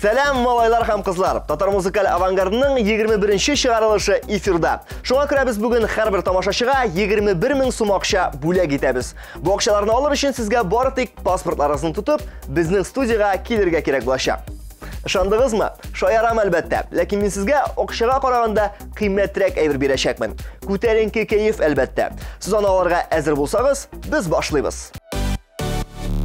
Сәлам, малайлар һәм кызлар! Татар музыкаль авангардының 21-нче чыгарылышы эфирда. Шуңа күрә без бүген һәрбер тамашачыга 21 мең сум акча бүләк итәбез. Бу акчаларны алыр өчен сезгә бары тик паспортларыгызны тотып, безнең студиягә килергә кирәк булачак. Ышандыгызмы? Шаярам, әлбәттә. Ләкин мин сезгә акчага караганда кыйммәтрәк әйбер бирәчәкмен. Күтәренке кәеф, әлбәттә. Сез аны алырга әзер булсагыз, без башлыйбыз.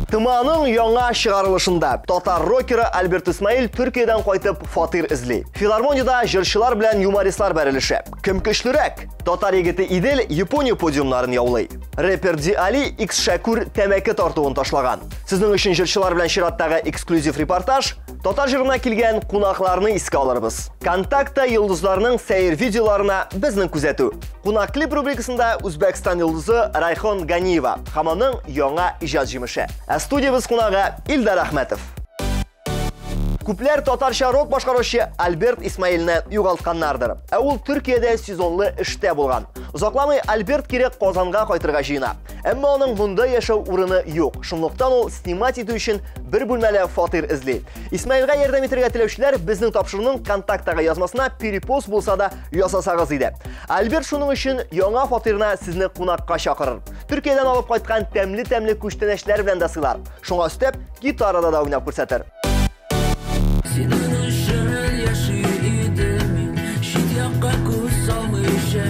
ТМАның яңа чыгарылышында татар рокеры Альберт Исмаил Төркиядән кайтып фатир эзли. Филармониядә җырчылар белән юмористлар бәрелеше. Кем көчлерәк? Татар егете Идел Япония подиумнарын яулый. Рэпер Ди Али Икс Шәкүр тәмәке тартуын ташлаган. Сезнең өчен җырчылар белән чираттагы эксклюзив репортаж, татар җырына килгән кунакларны искә алырбыз. Контактта йолдызларның сәер видеоларына безнең күзәтү. Кунак клип рубрикасында Үзбәкстан йолдызы Райхон Ганиева һәм аның яңа иҗат җимеше. Ә студиябез кунагы Илдар Әхмәтов. Күпләр татарча рок башкаручы Альберт Исмаилне югалтканнардыр. Ә ул Төркиядә сезонлы эштә булган. Озакламый Альберт кире Казанга кайтырга җыена. Әмма аның монда яшәү урыны юк. Шунлыктан ул снимать итү өчен бер бүлмәле фатир эзли. Исмаилгә ярдәм итәргә теләүчеләр безнең тапшыруның контакттагы язмасына перепост булса да ясасагыз иде. Альберт шуның өчен яңа фатирына сезне кунакка чакырыр. Төркиядән алып кайткан тәмле-тәмле күчтәнәчләр белән дә сыйлар. Шуңа өстәп, гитарада да уйнап күрсәтер. Синең өчен яши идем мин, чит якка күз салмыйча.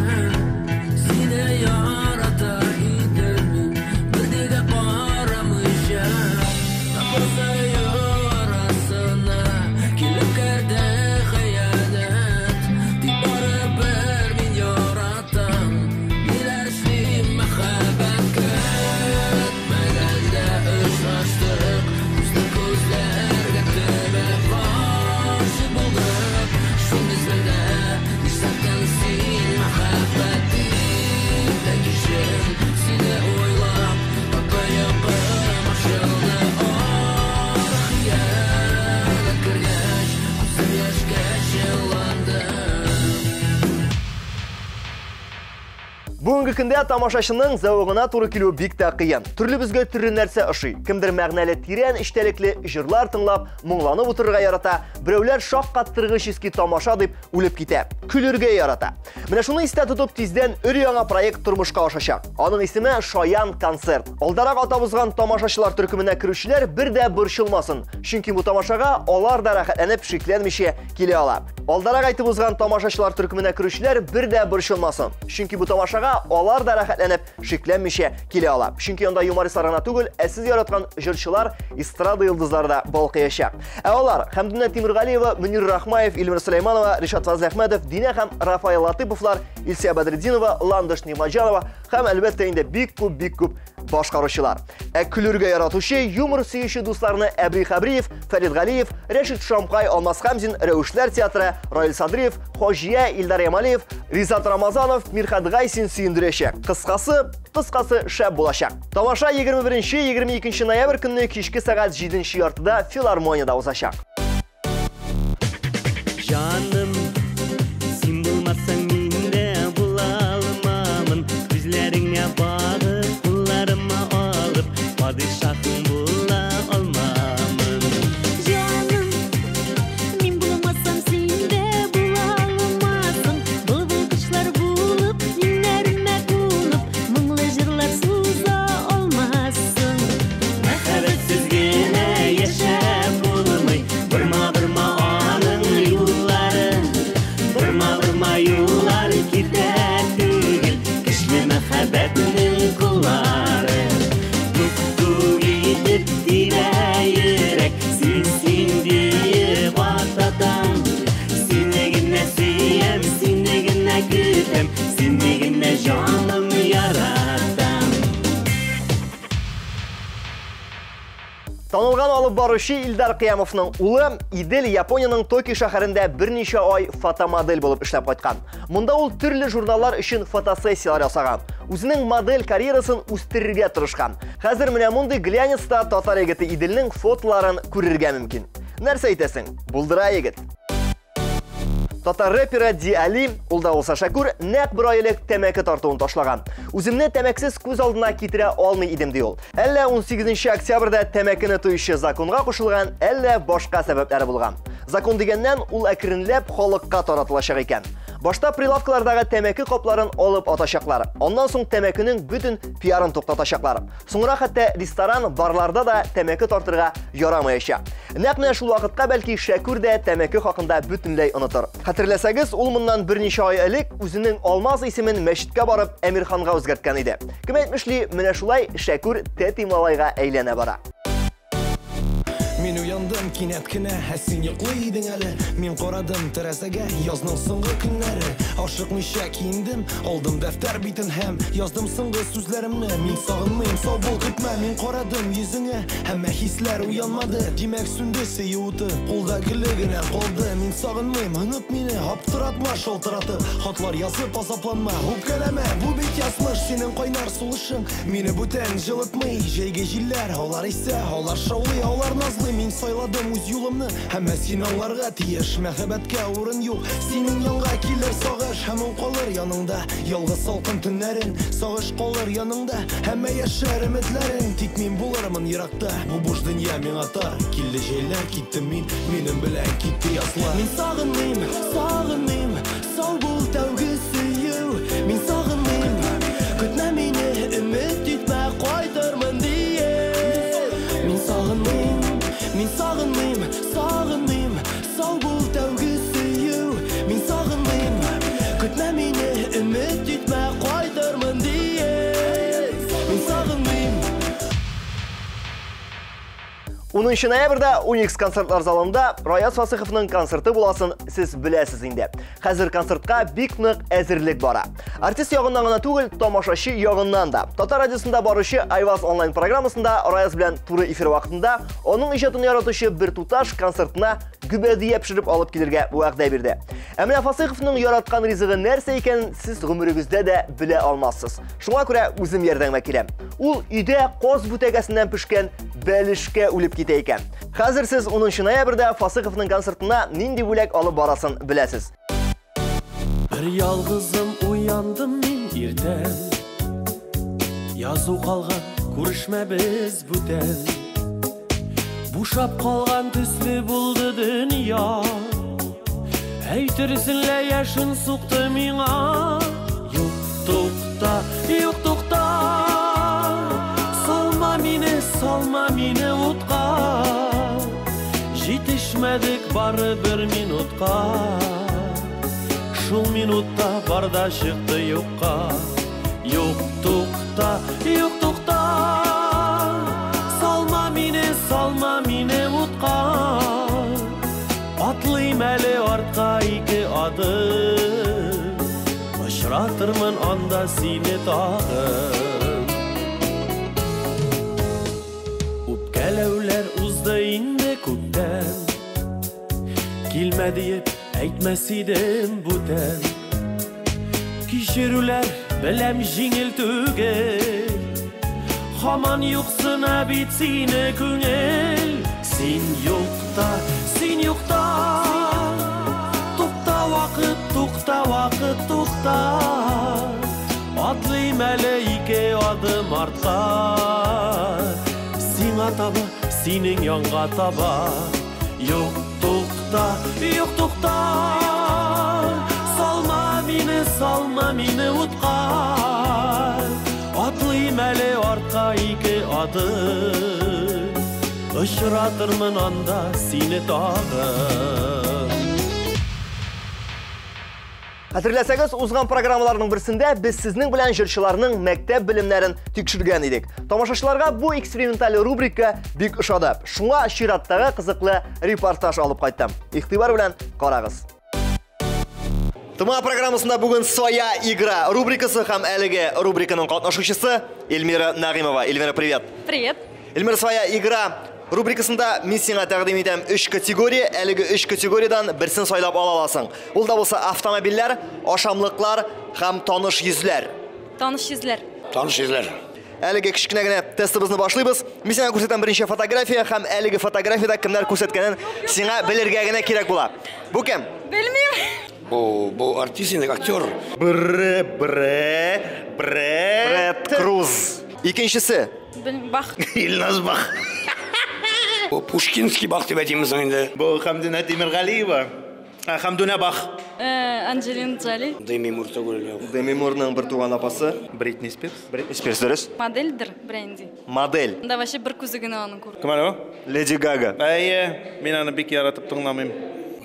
Сине ярата идем мин, бернигә карамыйча. Тапмасай арасына килеп керде хыянәт. Тик барыбер мин яратам, ниләр эшлим мәхәббәт көтмәгәндә очраштык. Күзне күзләргә төбәп гашыйк булдык. Шул мизгелдә нишләттең син мәхәббәт дип тә кичен. Сине уйлап татлы йокым ачылды. Ах, хыянәт кергәч, күзем яшькә чыланды. Бүгенге көндә тамашачының зәвыгына туры килү бик тә кыен. Төрлебезгә төрле нәрсә ошый. Кемдер мәгънәле, тирән эчтәлекле җырлар тыңлап, моңланып утырырга ярата, берәүләр шаккаттыргыч иске тамаша дип үлеп китә. Көлергә ярата. Менә шуны истә тотып, тиздән өр-яңа проект тормышка ашачак. Аның исеме Шаян концерт. Алдарак атап узган тамашачылар төркеменә керүчеләр бер дә борчылмасын. Чөнки бу тамашага алар да рәхәтләнеп, шикләнмичә килә ала. Алдарак әйтеп узган тамашачылар төркеменә керүчеләр бер дә борчылмасын. Чөнки бу тамашага алар да рәхәтләнеп, шикләнмичә килә ала. Чөнки анда юмористлар гына түгел, ә сез яраткан җырчылар, эстрада йолдызлары да балкыячак. Ә алар Хәмдүнә Тимиргалиева, Мөнир Рахмаев, Илмир Сулейманова, Ришат Фазлыәхмәтов, Динә һәм Рафаэль Латыповлар, Илсия Бәдретдинова, Ландыш Нигъмәтҗанова һәм әлбәттә инде бик күп, бик күп башкаручылар. Ә көлергә яратучы, юмор сөюче дусларны Әбри Хәбриев, Фәрид Галиев, Рәшит Шамкай, Алмаз Хәмзин, Рәвешләр театры, Раил Садриев, Хаҗия, Илдар Ямалиев, Ризат Рамазанов, Мирхат Гайсин сөендерәчәк. Кыскасы, кыскасы шәп булачак. Тамаша 21-22 ноябрь көнне кичке сәгать җиденче яртыда филармониядә узачак. Җаным, син булмасаң мин дә була алмамын. Күзләреңә багып, кулларыма алып, падишаһың була алмамын. Җаным, мин булмасам син дә була алмасың. Былбыл кошлар булып, иңнәремә кунып, моңлы җырлар суза алмассың. Мәхәббәтсез генә яшәп булмый, борма-борма аның юллары. Борма-борма юллар китә түгел, көчле мәхәббәтнең куллары. Тук-тук итеп тибә йөрәк, син, син диеп ататам. Сине генә сөям, сине генә көтәм, сине генә җаным яратам. Танылган алып баручы Илдар Кыямовның улы Идел Япониянең Токио шәһәрендә берничә ай фотомодель булып эшләп кайткан. Монда ул төрле журналлар өчен фотосессияләр ясаган. Үзенең модель карьерасын үстерергә тырышкан. Хәзер менә мондый глянецта татар егете Иделнең фотоларын күрергә мөмкин. Нәрсә әйтәсең? Булдыра егет. Татар рэперы Ди Али, ул да булса Шәкүр, нәкъ бер ай элек тәмәке тартуын ташлаган. Үземне тәмәксез күз алдына китерә алмый идем, ди ул. Әллә 18 октябрьдә тәмәкене тыючы законга кушылган, әллә башка сәбәпләре булган. Закон дигәннән, ул әкренләп халыкка таратылачак икән. Башта прилавкалардагы тәмәке капларын алып атачаклар. Аннан соң тәмәкенең бөтен пиарын туктатачаклар. Соңрак хәтта ресторан, барларда да тәмәке тартырга ярамаячак. Нәкъ менә шул вакытка бәлки Шәкүр дә тәмәке хакында бөтенләй онытыр. Хәтерләсәгез, ул моннан берничә ай элек үзенең Алмаз исемен мәчеткә барып Әмирханга үзгәрткән иде. Кем әйтмешли, менә шулай Шәкүр тәти малайга әйләнә бара. Мин уяндым кинәт кенә, ә син йоклый идең әле. Мин карадым тәрәзәгә, язның соңгы көннәре. Ашыкмыйча киендем, алдым дәфтәр битен һәм яздым соңгы сүзләремне. Мин сагынмыйм, сау бул, көтмә. Мин карадым йөзеңә, әмма хисләр уянмады. Димәк, сүнде сөю уты, кулда гөле генә калды. Мин сагынмыйм, оныт мине, аптыратма шалтыратып. Хатлар язып азапланма, үпкәләмә, бу бит язмыш. Синең кайнар сулышың мине бүтән җылытмый. Җәйге җилләр, алар исә, алар шаулый, алар назлый. Мин сайладым үз юлымны, әмма син аңларга тиеш. Мәхәббәткә урын юк, синең янга килер сагыш, һәм ул калыр яныңда. Ялгыз салкын төннәрен, сагыш калыр яныңда, әмма яшәр өметләрең. Тик мин булырмын еракта, бу буш дөнья миңа тар. Килде җәйләр, киттем мин, минем белән китте язлар. Мин сагынмыйм, сагынмыйм, сау бул тәүге сөю. Мин сагынмыйм, көтмә мине, өмет итмә, кайтырмын диеп. Мин сагынмыйм, мин сагынмыйм, сагынмыйм, сау бул тәүге сөю. Мин сагынмыйм, көтмә мине, өмет итмә, кайтырмын диеп. Мин сагынмыйм. 10 ноябрьдә Уникс концертлар залында Раяз Фасыховның концерты буласын сез беләсез инде. Хәзер концертка бик нык әзерлек бара. Артист ягыннан гына түгел, тамашачы ягыннан да. Татар радиосында баручы Айваз онлайн программасында Раяз белән туры эфир вакытында аның иҗатын яратучы бер туташ концертына гөбәдия пешереп алып килергә вәгъдә бирде. Ә менә Фасыховның яраткан ризыгы нәрсә икәнен сез гомерегездә дә белә алмассыз. Шуңа күрә үзем ярдәмгә киләм. Ул өйдә каз бүтәгәсеннән пешкән бәлешкә үлеп китә икән. Хәзер сез 10 ноябрьдә Фасыховның концертына нинди бүләк алып барасын беләсез. Бер ялгызым уяндым мин иртән. Язу калган, күрешмәбез бүтән. Бушап калган төсле булды дөнья. Әйтерсең лә яшен сукты миңа. Юк, тукта, юк, тукта. Салма мине, салма мине утка. Җитешмәдек бары бер минутка. Шул минутта бар да чыкты юкка. Юк, тукта, юк, тукта. Салма мине, салма мине утка. Атлыйм әле артка ике адым. Очратырмын анда сине тагын. Үпкәләүләр узды инде күптән. Килмә диеп әйтмәс идем бүтән. Кичерүләр беләм җиңел түгел. Һаман юксына бит сине күңел. Син юкта, син юкта. Тукта вакыт, тукта вакыт, тукта. Атлыйм әле ике адым артка. Сиңа таба, синең янга таба. Юк, тукта, юк, тукта. Салма мине, салма мине утка. Атлыйм әле артка ике адым. Очратырмын анда сине тагын. Хәтерләсәгез, узган программаларның берсендә без сезнең белән җырчыларның мәктәп белемнәрен тикшергән идек. Тамашачыларга бу эксперименталь рубрика бик ошады. Шуңа чираттагы кызыклы репортаж алып кайттым. Игътибар белән карагыз. ТМА программасында бүген «Своя игра» рубрикасы һәм әлеге рубриканың катнашучысы Эльмира Нагимова. Эльмира, привет. Привет. Эльмира, «Своя игра» рубрикасында мин сиңа тәкъдим итәм 3 категория. Әлеге 3 категориядән берсен сайлап ала аласың. Ул да булса автомобильләр, ашамлыклар һәм таныш йөзләр. Таныш йөзләр. Таныш йөзләр. Әлеге кечкенә генә тестыбызны башлыйбыз. Мин сиңа күрсәтәм берничә фотография һәм әлеге фотографиядә кемнәр күрсәткәнен сиңа белергә генә кирәк була. Бу кем? Белмим. Бу артист инде, актер. Брэд Круз. Икенчесе. Белмим, Бах. Илназ Бах. Җырчы. Бу Пушкинский Бах дип әйтимме соң инде? Бу Хәмдүнә Тимергалиева. Хәмдүнә Бах. Анджелина Джоли. Деми Мур түгел, юк. Деми Мурның бер туган апасы. Бритни Спирс. Бритни Спирс, дөрес. Модельдер, бренди. Модель. Анда вообще бер күзе генә аның күрә. Кем әле бу? Леди Гага. Әйе, мин аны бик яратып тыңламыйм.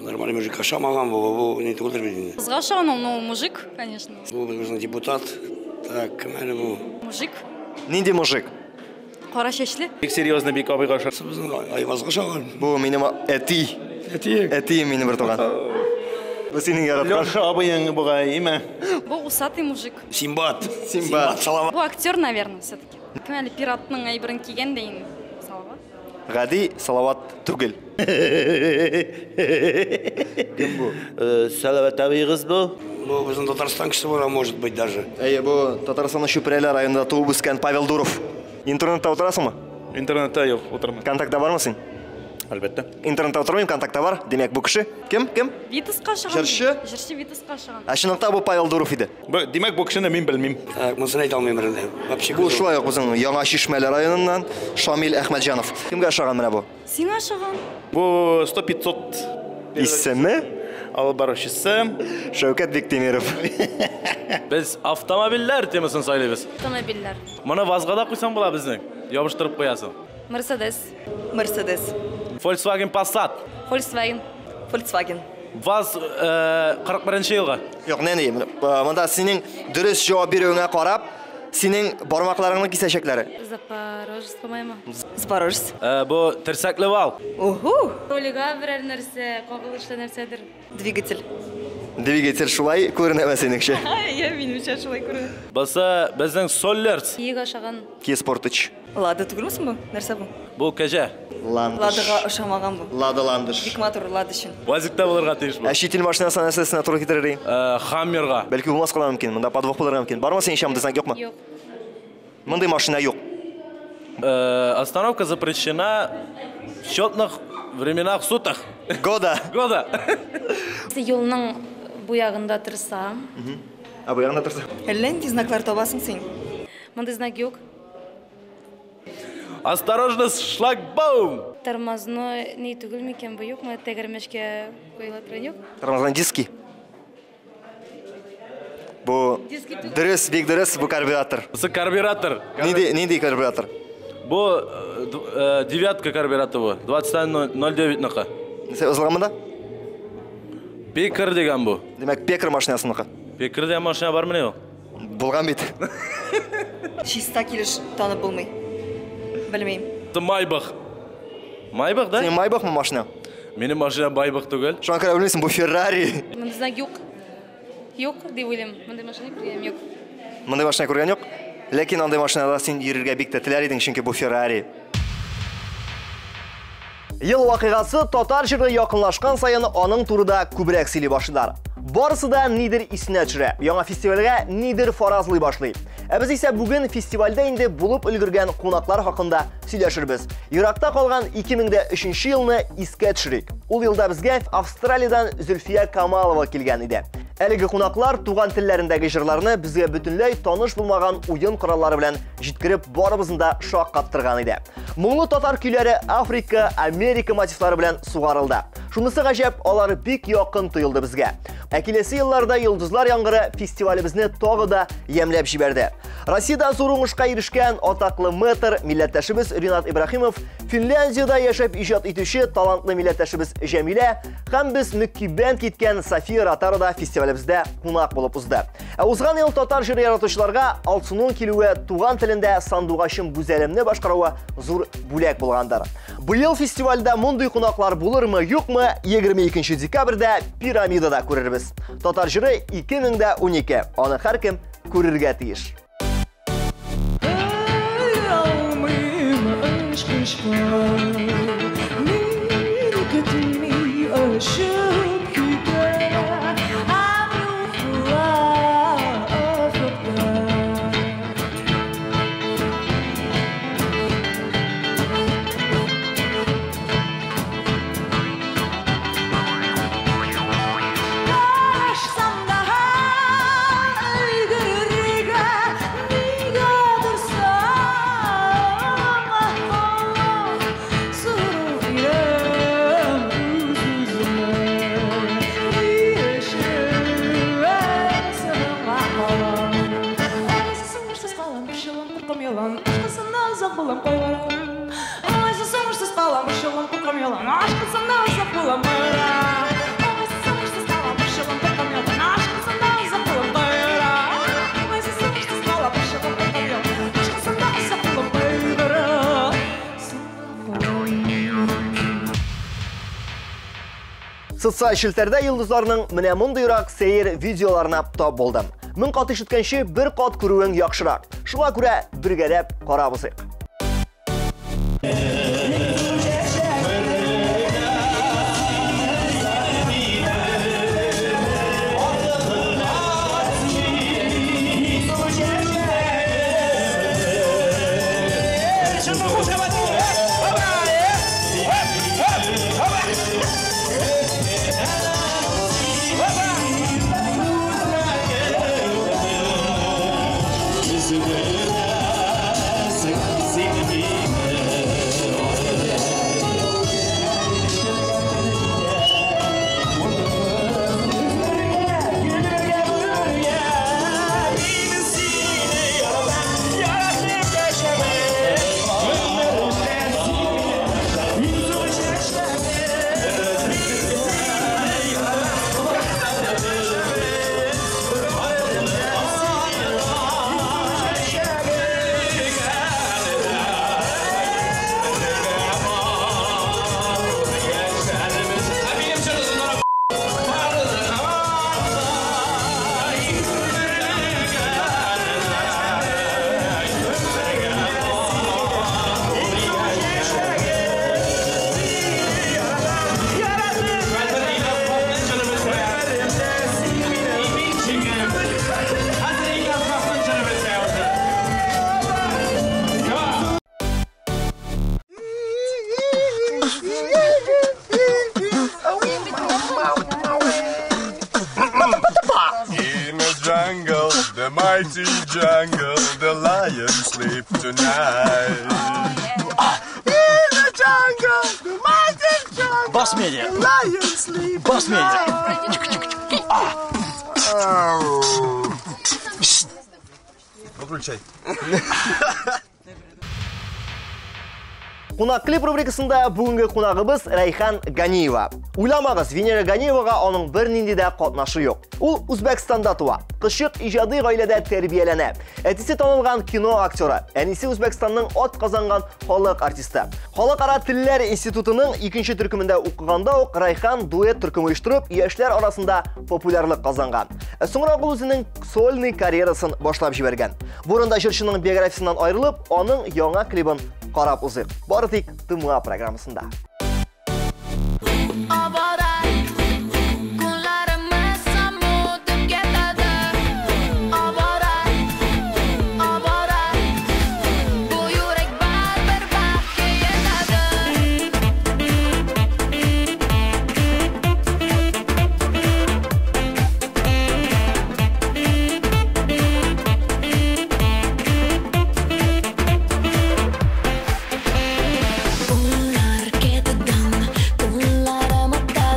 Нормальный мужик ошамаган бу, бу ни түгелдер бит инде. Кызга ошаган ул, но мужик, конечно. Бу безнең депутат. Так, кем әле бу? Мужик. Нинди мужик? Кара чәчле. Бик серьезный, бик абыйга ошар. Безнең Айвазга ошаган. Бу минем әти. Әти. Әтием минем бер туган. Бу синең яраткан. Леша абыең бугай, име? Бу усатый мужик. Симбад. Симбад. Салават. Бу актер, наверное, все-таки. Кем әле пиратның әйберен кигән дә инде. Салават. Гади Салават түгел. Кем бу? Салават абыегыз бу. Бу безнең Татарстан кешесе була, может быть, даже. Әйе, бу Татарстанның Чүпрәле районында туып үскән Павел Дуров. Интернетта утырасыңмы? Интернетта юк, утырмыйм. Контактта бармы син? Әлбәттә. Интернетта утырмыйм, контактта бар. Димәк, бу кеше кем? Кем? Витаска ошаган. Җырчы? Җырчы Витаска ошаган. Ә чынлыкта бу Павел Дуров иде. Бу, димәк, бу кешене мин белмим. Так, монысын әйтә алмыйм инде. Вообще Бу шулай ук безнең Яңа Чишмәле районыннан Шамил Әхмәтҗанов. Кемгә ошаган менә бу? Сиңа ошаган. Бу 100-500 Исеме? Алып баручысы. Шәүкәт Биктимиров. Без автомобильләр темасын сайлыйбыз. Автомобильләр. Моны вазга да куйсаң була безнең. Ябыштырып куясың. Мерседес. Мерседес. Volkswagen Passat. Volkswagen. Volkswagen. ВАЗ 41 елгы. Юк, нәни, монда синең дөрес җавап бирүеңә карап, синең бармакларыңны кисәчәкләр. Запорожец, по-моему. Запорожец. Бу терсәкле вал. Уху. Ролига берәр нәрсә, кагылышлы нәрсәдер. Двигатель. Двигатель шулай күренәме синеңчә? Я минемчә шулай күренә. Бусы безнең Соллерс. Киег ашаган. Kia Sportage. Лада түгелме соң бу? Нәрсә бу? Бу кәҗә. Ландыш. Ладага ошамаган бу. Лада Ландыш. Бик матур Лада өчен. Вазикта булырга тиеш бу. Ә чит ил машинасы нәрсәсенә туры китерер идең? Хаммерга. Бәлки булмаска да мөмкин, монда подвох булырга мөмкин. Бармы синең мондый знак юкмы? Юк. Мондый машина юк. Остановка запрещена в счетных временах суток. Года. Года. Юлның бу ягында торса. Ә бу ягында торса? Әллә нинди знаклар табасың син? Мондый знак юк. Осторожно, шлагбаум! Тормозной ни түгел микән бу, юкмы? Тәгәрмәчкә куела торган юк? Тормозной диски. Бу дөрес, бик дөрес, бу карбюратор. Бусы карбюратор. Нинди, нинди карбюратор? Бу девятка карбюратор бу. 21.09 ныкы. Нәрсә язылган монда? Пекер дигән бу. Димәк, Пекер машинасыныкы. Пекер дигән машина бармыни ул? Булган бит. Чиста килеш танып булмый. Белмим. Майбах. Майбах, да? Синең Майбахмы машина? Минем машина Майбах түгел. Шуңа күрә белмисең, бу Феррари. Мондый знак юк. Юк дип уйлыйм. Мондый машина күргәнем юк. Мондый машина күргән юк. Ләкин андый машинада син йөрергә бик тә теләр идең, чөнки бу Феррари. Ел вакыйгасы татар җыры якынлашкан саен аның турыда күбрәк сөйли башлыйлар. Барысы да нидер исенә төшерә, яңа фестивальгә нидер фаразлый башлый. Ә без исә бүген фестивальдә инде булып өлгергән кунаклар хакында сөйләшербез. Еракта калган 2003 елны искә төшерик. Ул елда безгә Австралиядән Зөлфия Камалова килгән иде. Әлеге кунаклар туган телләрендәге җырларны безгә бөтенләй таныш булмаган уен кораллары белән җиткереп барыбызны да шаккаттырган иде. Моңлы татар көйләре Африка, Америка мотивлары белән сугарылды. Шунысы гаҗәп, алар бик якын тоелды безгә. Ә киләсе елларда Йолдызлар яңгыры фестивалебезне тагы да ямьләп җибәрде. Россиядә зур уңышка ирешкән атаклы мэтр милләттәшебез Ринат Ибраһимов, Финляндиядә яшәп иҗат итүче талантлы милләттәшебез Җәмилә һәм без мөкиббән киткән София Ротару да фестивалебездә кунак булып узды. Ә узган ел татар җыры яратучыларга Алсуның килүе туган телендә Сандугачым гүзәлемне башкаруы зур бүләк булгандыр. Быел фестивальдә мондый кунаклар булырмы, юкмы, 22 декабрьдә Пирамидада күрербез. Татар җыры 2012. Аны һәркем күрергә тиеш. Социаль челтәрдә йолдызларның менә мондыйрак сәер видеоларына тап булдым. Мең кат ишеткәнче бер кат күрүең яхшырак. Шуңа күрә бергәләп карап узыйк. The mighty jungle, the lion sleep tonight. In the jungle, the mighty jungle, Boss media. the lion sleep Boss media. Выключай. Кунак клип рубрикасында бүгенге кунагыбыз Рәйхан Ганиева. Уйламагыз, Венера Ганиевага аның бернинди дә катнашы юк. Ул Үзбәкстанда туа. Кышык иҗади гаиләдә тәрбияләнә. Әтисе танылган кино актеры, әнисе Үзбәкстанның ат казанган халык артисты. Халыкара телләр институтының икенче төркемендә укыганда ук Рәйхан дуэт төркеме оештырып, яшьләр арасында популярлык казанган. Ә соңрак ул үзенең сольный карьерасын башлап җибәргән. Бу урында җырчының биографиясеннән аерылып, аның яңа клибын карап узыйк. Бары тик ТМА программасында. Kunlar ketdi, kunlarim o'tar.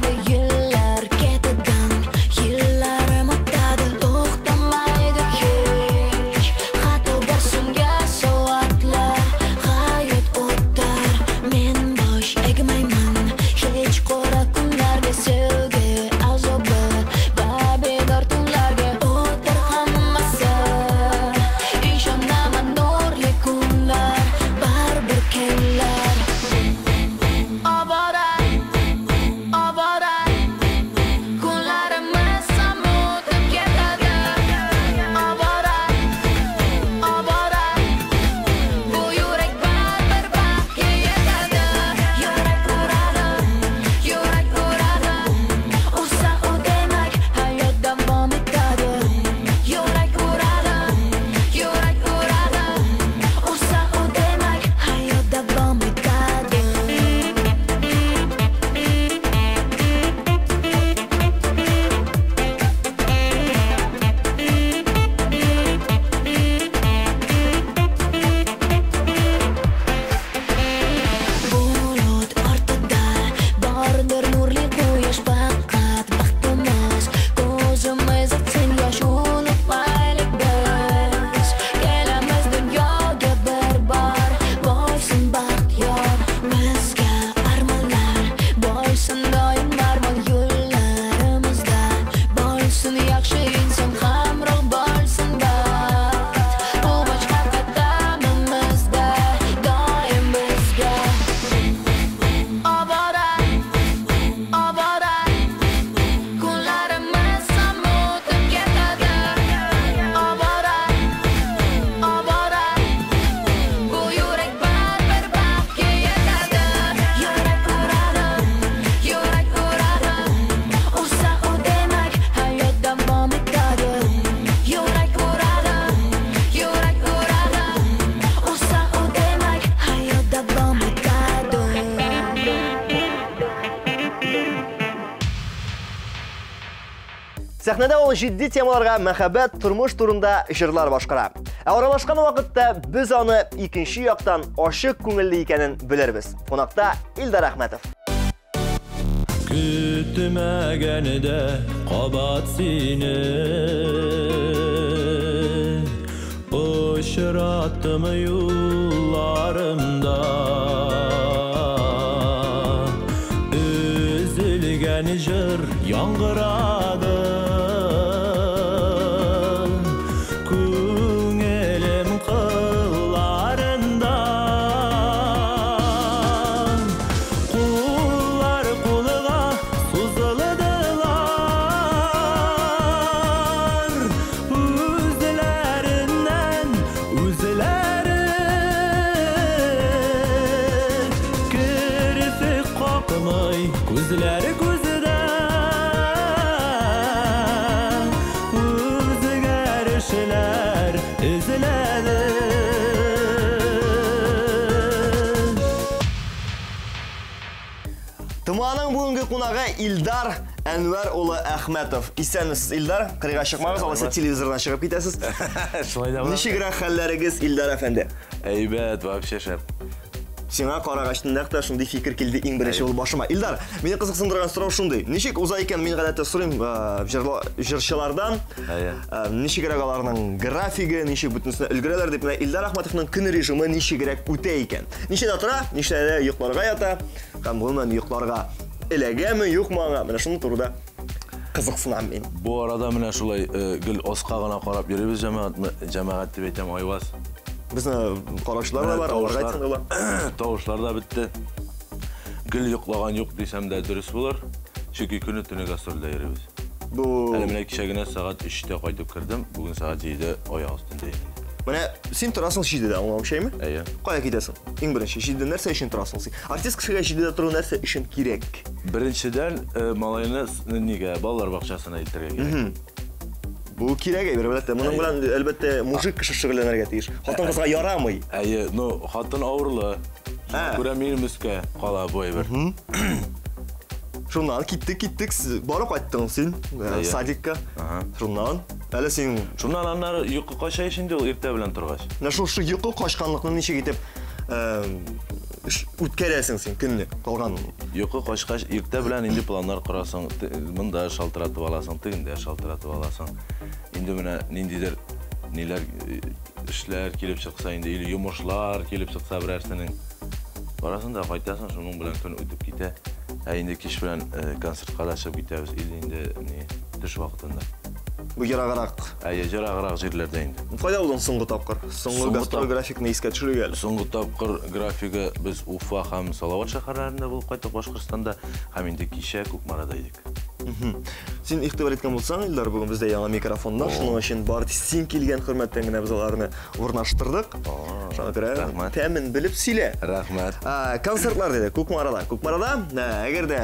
Сәхнәдә ул җитди темаларга мәхәббәт, тормыш турында җырлар башкара. Ә аралашкан вакытта без аны икенче яктан ачык күңелле икәнен белербез. Кунакта Илдар Әхмәтов. Көтмәгәндә кабат сине Очраттым юлларымда Өзелгән җыр яңгырады Күңелем кылларында Куллар кулга сузылдылар Үзләреннән үзләре Керфек какмый күзләре күздә Үзгәрешләр эзләде. ТМАның бүгенге кунагы Илдар Әнвәр улы Әхмәтов. Исәнмесез, Илдар. Кырыйга чыкмагыз, алайса телевизордан чыгып китәсез. Шулай да була. Ничегрәк хәлләрегез, Илдар әфәнде? Әйбәт, вообще шәп. Сиңа карагач нәкъ тә шундый фикер килде иң беренче булып башыма. Илдар, мине кызыксындырган сорау шундый. Ничек уза икән, мин гадәттә сорыйм җырчылардан, ничегрәк аларның графигы, ничек бөтенесенә өлгерәләр дип, менә Илдар Әхмәтовның көн режимы ничегрәк үтә икән? Ничәдә тора, ничәдә йокларга ята, һәм гомумән йокларга эләгәме, юкмы аңа? Менә шуның турыда кызыксынам мин. Бу арада менә шулай гел аска гына карап йөрибез, җәмәгать, җәмәгать дип әйтәм, Айваз. Безне караучылар да бар, аларга әйтсәң дә була. Тавышлар да бетте. Гел йоклаган юк дисәм дә дөрес булыр. Чөнки көне төне гастрольдә йөрибез. Бу Әле менә кичә генә сәгать 3-тә кайтып кердем, бүген сәгать 7-дә аяк өстендә инде. Менә син торасың 7-дә, аңлавым шәйме? Әйе. Кая китәсең? Иң беренче 7-дә нәрсә өчен торасың син? Артист кешегә 7-дә тору нәрсә өчен кирәк? Беренчедән, малайны нигә балалар бакчасына илтергә кирәк. Бу кирәк әйбер, әлбәттә. Моның белән, әлбәттә, мужик кеше шөгыльләнергә тиеш. Хатын-кызга ярамый. Әйе, ну, хатын авырлы. Шуңа күрә минем өскә кала бу әйбер. Шуннан киттек, киттек, барып кайттың син, садикка. Шуннан, әле син... Шуннан аннары йокы кача ич инде ул иртә белән торгач. Менә шушы йокы качканлыкны ничек итеп үткәрәсең син көнне, калган? Йокы качкач, иртә белән инде планнар корасың, монда шалтыратып аласың, тегендә шалтыратып аласың. Инде менә ниндидер ниләр, эшләр килеп чыкса инде, или йомышлар килеп чыкса берәрсенең. Барасың да кайтасың, шуның белән көн үтеп китә. Ә инде кич белән концертка да чыгып китәбез, или инде ни, төш вакытында. Бу ераграк. Әйе, ераграк җирләрдә инде. Кайда булдың соңгы тапкыр? Соңгы гастроль графикны искә төшерик әле. Соңгы тапкыр графигы без Уфа һәм Салават шәһәрләрендә булып кайттык Башкортстанда, һәм инде кичә Кукмарада идек. Син игътибар иткән булсаң, Илдар, бүген бездә яңа микрофоннар, шуның өчен бар син килгән хөрмәттән генә без аларны урнаштырдык. Шуңа күрә тәмен белеп сөйлә. Рәхмәт. Концертлар диде, Кукмарада. Кукмарада, әгәр дә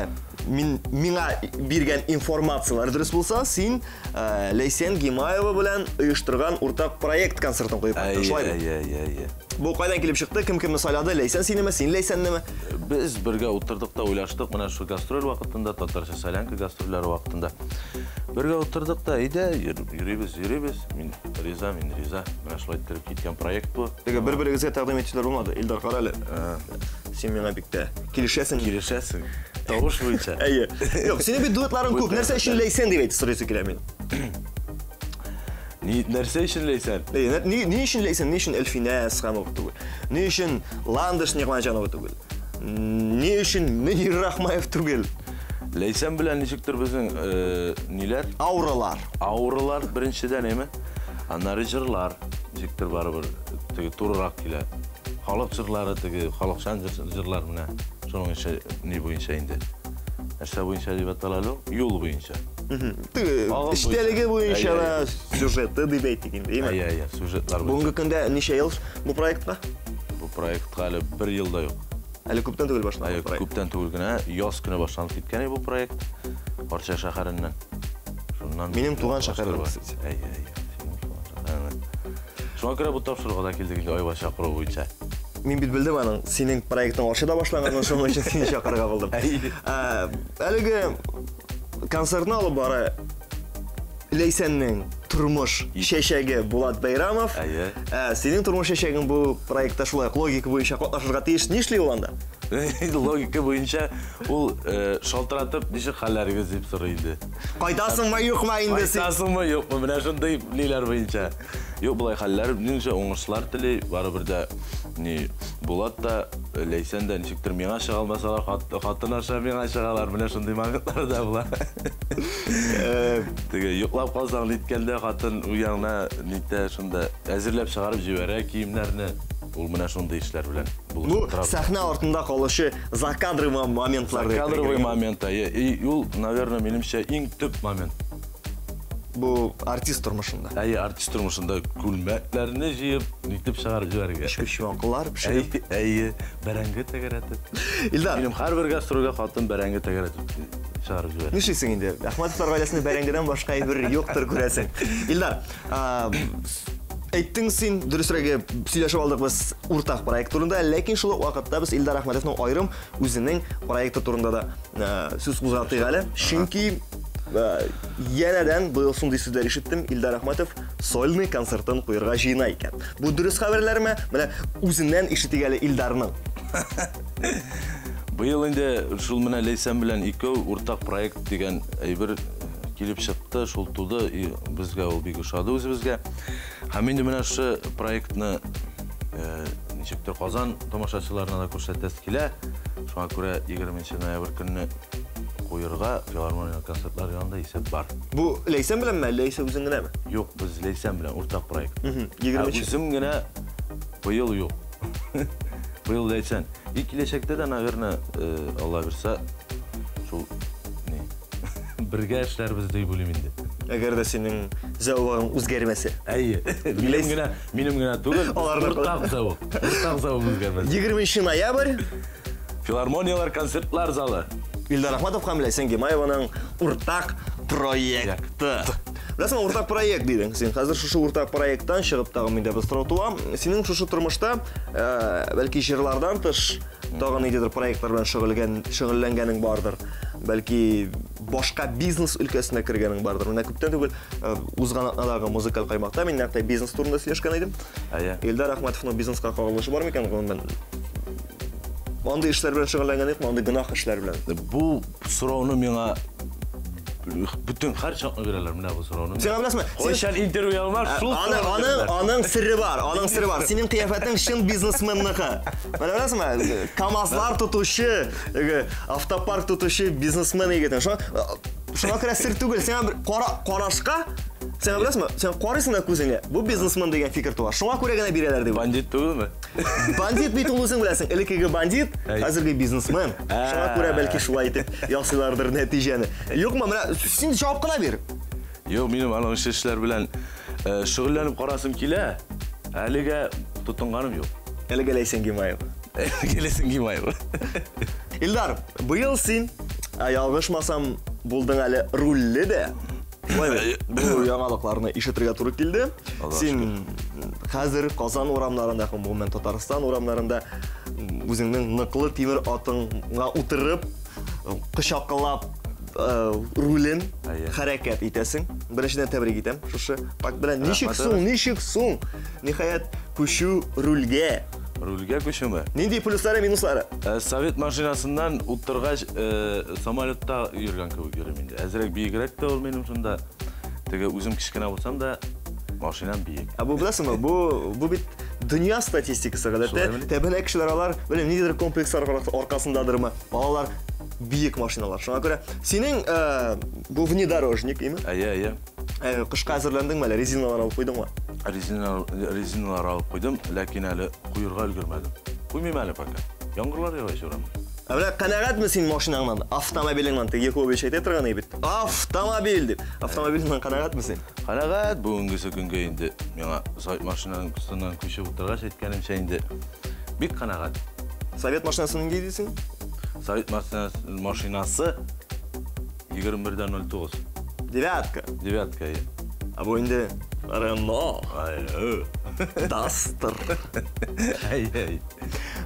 мин миңа биргән информацияләр дөрес булса, син Ләйсән Гимаева белән оештырган уртак проект концертын куеп кайттың, шулаймы? Әйе, әйе, әйе. Бу кайдан килеп чыкты? Кем кемне сайлады? Ләйсән синеме, син Ләйсәннеме? Без бергә утырдык та уйлаштык, менә шу гастроль вакытында, татарча солянка гастрольләре вакытында. Бергә утырдык та, әйдә, йөрибез, йөрибез. Мин риза, мин риза. Менә шулай иттереп киткән проект бу. Теге бер-берегезгә тәкъдим итүләр булмады. Илдар, кара әле. Син миңа бик тә килешәсең. Килешәсең. Тавыш буенча. Әйе. Юк, синең бит дуэтларың күп. Нәрсә өчен Ләйсән дип әйтеп сорыйсы килә мин. Ни, нәрсә өчен Ләйсән? Әйе, ни өчен Ләйсән? Ни өчен Әлфинә Әсханова түгел? Ни өчен Ландыш Нигъмәтҗанова түгел? Ни өчен Мөнир Рахмаев түгел? Ләйсән белән ничектер безнең ниләр? Ауралар. Ауралар беренчедән, әйме? Аннары җырлар. Ничектер барыбер теге турырак килә. Халык җырлары, теге халыкчан җырлар менә. Шуның өчен ни буенча инде? Нәрсә буенча дип атала әле ул? Юл буенча. Теге Агым эчтәлеге буенча. буенча да сюжеты дип әйтик инде, әйме? Әйе, әйе, сюжетлар буенча. Бүгенге көндә ничә ел бу проектка? Бу проектка әле бер ел да юк. Әле күптән түгел башланган Әйе, проект. күптән түгел генә, яз көне башланып киткән бу проект. Арча шәһәреннән. Шуннан Минем туган шәһәрем, башланып. кстати. Әйе, әйе, синең туган шәһәрең. Шуңа күрә бу тапшыруга да килдек инде Айваз чакыруы буенча. Мин бит белдем аның, синең проектың Арчада башланганын, шуның өчен сине чакырырга булдым. Әйе. Әлеге концертны алып бара Ләйсәннең тормыш чәчәге Булат Бәйрамов. Әйе. Ә синең тормыш чәчәгең бу проектта шулай ук логика буенча катнашырга тиеш. Нишли ул анда? Логика буенча ул шалтыратып, ничек хәлләрегез дип сорый инде. Кайтасыңмы, юкмы инде син? Кайтасыңмы, юкмы? Менә шундый ниләр буенча. Юк, болай хәлләр буенча уңышлар тели. Барыбер дә ни Булат та, Ләйсән дә ничектер миңа чыга алмасалар, хатын аша миңа чыгалар. Менә шундый моментлар да була. Теге йоклап калсаң, ниткәндә хатын уяна, нитә шунда әзерләп чыгарып җибәрә киемнәрне. Ул менә шундый эшләр белән булышып тора. Бу сәхнә артында калучы закадровый моментлар. Закадровый момент, әйе. И ул, наверное, минемчә, иң төп момент. Бу артист тормышында. Әйе, артист тормышында күлмәкләрне җыеп, нитеп чыгарып җибәрергә. Өчпочмаклар пешереп. Әйе, бәрәңге тәгәрәтеп. Илдар. Минем һәрбер гастрольгә хатын бәрәңге тәгәрәтеп чыгарып җибәрә. Нишлисең инде? Әхмәтовлар гаиләсендә бәрәңгедән башка әйбер юктыр, күрәсең. Илдар, әйттең син, дөресрәге, сөйләшеп алдык без уртак проект турында, ләкин шул ук вакытта без Илдар Әхмәтовның аерым үзенең проекты турында да сүз кузгатыйк әле. Чөнки янәдән быел шундый сүзләр ишеттем, Илдар Әхмәтов сольный концертын куярга җыена икән. Бу дөрес хәбәрләрме? Менә үзеннән ишетик әле Илдарның. Быел инде шул менә Ләйсән белән икәү уртак проект дигән әйбер килеп чыкты, шул туды, и безгә ул бик ошады үзебезгә. Һәм инде менә шушы проектны ничектер Казан тамашачыларына да күрсәтәсе килә. Шуңа күрә 20 ноябрь көнне куерга филармония концертлар янында исәп бар. Бу Ләйсән беләнме, әллә исә үзең генәме? Юк, без Ләйсән белән уртак проект. 20 Үзем генә быел юк. Быел Ләйсән. И киләчәктә дә, наверное, Алла бирсә, шул ни бергә эшләрбез дип уйлыйм инде. Әгәр дә синең зәвыгың үзгәрмәсә. Әйе. Минем генә түгел, уртак зәвык. Уртак зәвык үзгәрмәсә. 20 ноябрь. Филармонияләр концертлар залы. Илдар Әхмәтов һәм Ләйсән Гимаеваның уртак проекты. Беләсеңме, уртак проект дидең. Син хәзер шушы уртак проекттан чыгып тагын миндә бер сорау туа. Синең шушы тормышта, бәлки җырлардан тыш, тагын ниндидер проектлар белән шөгыльләнгәнең бардыр. Бәлки башка бизнес өлкәсенә кергәнең бардыр. Менә күптән түгел узган атнадагы музыкаль каймакта мин нәкъ бизнес турында сөйләшкән идем. Әйе. Илдар Әхмәтовның бизнеска кагылышы бар микән гомумән? Андый эшләр белән шөгыльләнгән юкмы? Андый гөнаһ эшләр белән. Бу сорауны миңа бөтен һәр чакны бирәләр менә бу сорауны. Сиңа беләсеңме? Кайчан интервью алмак, шул Аның сере бар, аның сере бар. Синең кыяфәтең чын бизнесменныкы. Менә беләсеңме? КАМАЗлар тотучы, автопарк тотучы бизнесмен егетең. Шуңа күрә сер түгел. Сиңа бер карашка, сиңа беләсеңме? Син карыйсың да күзеңә, бу бизнесмен дигән фикер туа. Шуңа күрә генә бирәләр дип. Бандит түгелме? Бандит бит ул, үзең беләсең. Элеккеге бандит, хәзерге бизнесмен. Шуңа күрә бәлки шулай итеп ясыйлардыр нәтиҗәне. Юкмы, менә син җавап кына бир. Юк, минем аның эшләр белән шөгыльләнеп карасым килә. Әлегә тотынганым юк. Әлегә Ләйсән Гимаева. Әлегә Ләйсән Гимаева. Илдар, быел син, ялгышмасам, булдың әле рульле дә. Шулай бит? Бу яңалыкларны ишетергә туры килде. Син хәзер Казан урамнарында һәм гомумән Татарстан урамнарында үзеңнең ныклы тимер атыңа утырып, кочаклап рулен хәрәкәт итәсең. Беренчедән тәбрик итәм шушы факт белән. Ничек соң, ничек соң? Ниһаять, күчү рульгә. Рульгә күчүме? Нинди плюслары, минуслары? Совет машинасыннан утыргач, самолетта йөргән кебек йөрим инде. Әзрәк биегрәк тә ул минем шунда. Теге үзем кечкенә булсам да, машинам биек. Ә бу беләсеңме, бу бит дөнья статистикасы гадәттә. Тәбәнәк кешеләр алар, белмим, ниндидер комплекслар аркасындадырмы, алар биек машиналар. Шуңа күрә синең бу внедорожник, име? Әйе, әйе. Кышка әзерләндеңме әле? Резиналар алып куйдыңмы? Резиналар алып куйдым, ләкин әле куерга өлгермәдем. Куймыйм әле пока. Яңгырлар ява ич урамда. Ә менә канәгатьме син машинаңнан, автомобилеңнән? Теге Якубович әйтә торган иде бит. Автомобиль дип. Автомобилеңнән канәгатьме син? Канәгать, бүгенгесе көнгә инде миңа совет машинасыннан күчеп утыргач әйткәнемчә инде бик канәгать. Совет машинасы нинди дисең? Совет машинасы 21.09. Девятка. Девятка, әйе. Ә бу инде Рено. Ай, Дастер. Әй, әй.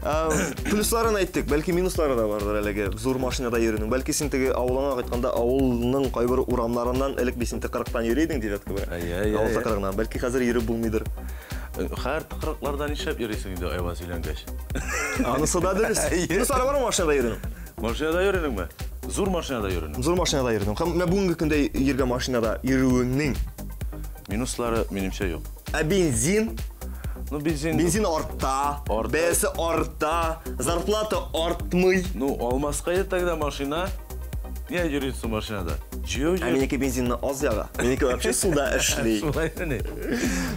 Плюсларын әйттек, бәлки минуслары да бардыр әлеге зур машинада йөрүнең. Бәлки син теге авылыңа кайтканда авылның кайбер урамнарыннан элек бит син тыкрыктан йөри идең девятка белән. Авыл тыкрыгыннан. Бәлки хәзер йөреп булмыйдыр. Хәр тыкрыкларда нишләп йөрисең инде Айваз өйләнгәч? Анысы да дөрес. Минуслары бармы машинада йөрүнең? Машинада йөрүнеңме? Зур машинада йөрүнең. Зур машинада йөрүнең. Һәм менә бүгенге көндә йөргән машинада йөрүеңнең минуслары минемчә юк. Ә бензин? Ну, бензин... Бензин арта, бәясе арта, зарплата артмый. Ну, алмаска иде тогда машина. Нигә йөрисең машинада? Җыю Ә минеке бензинны аз яга. Минеке вообще суда эшли. Шулаймыни?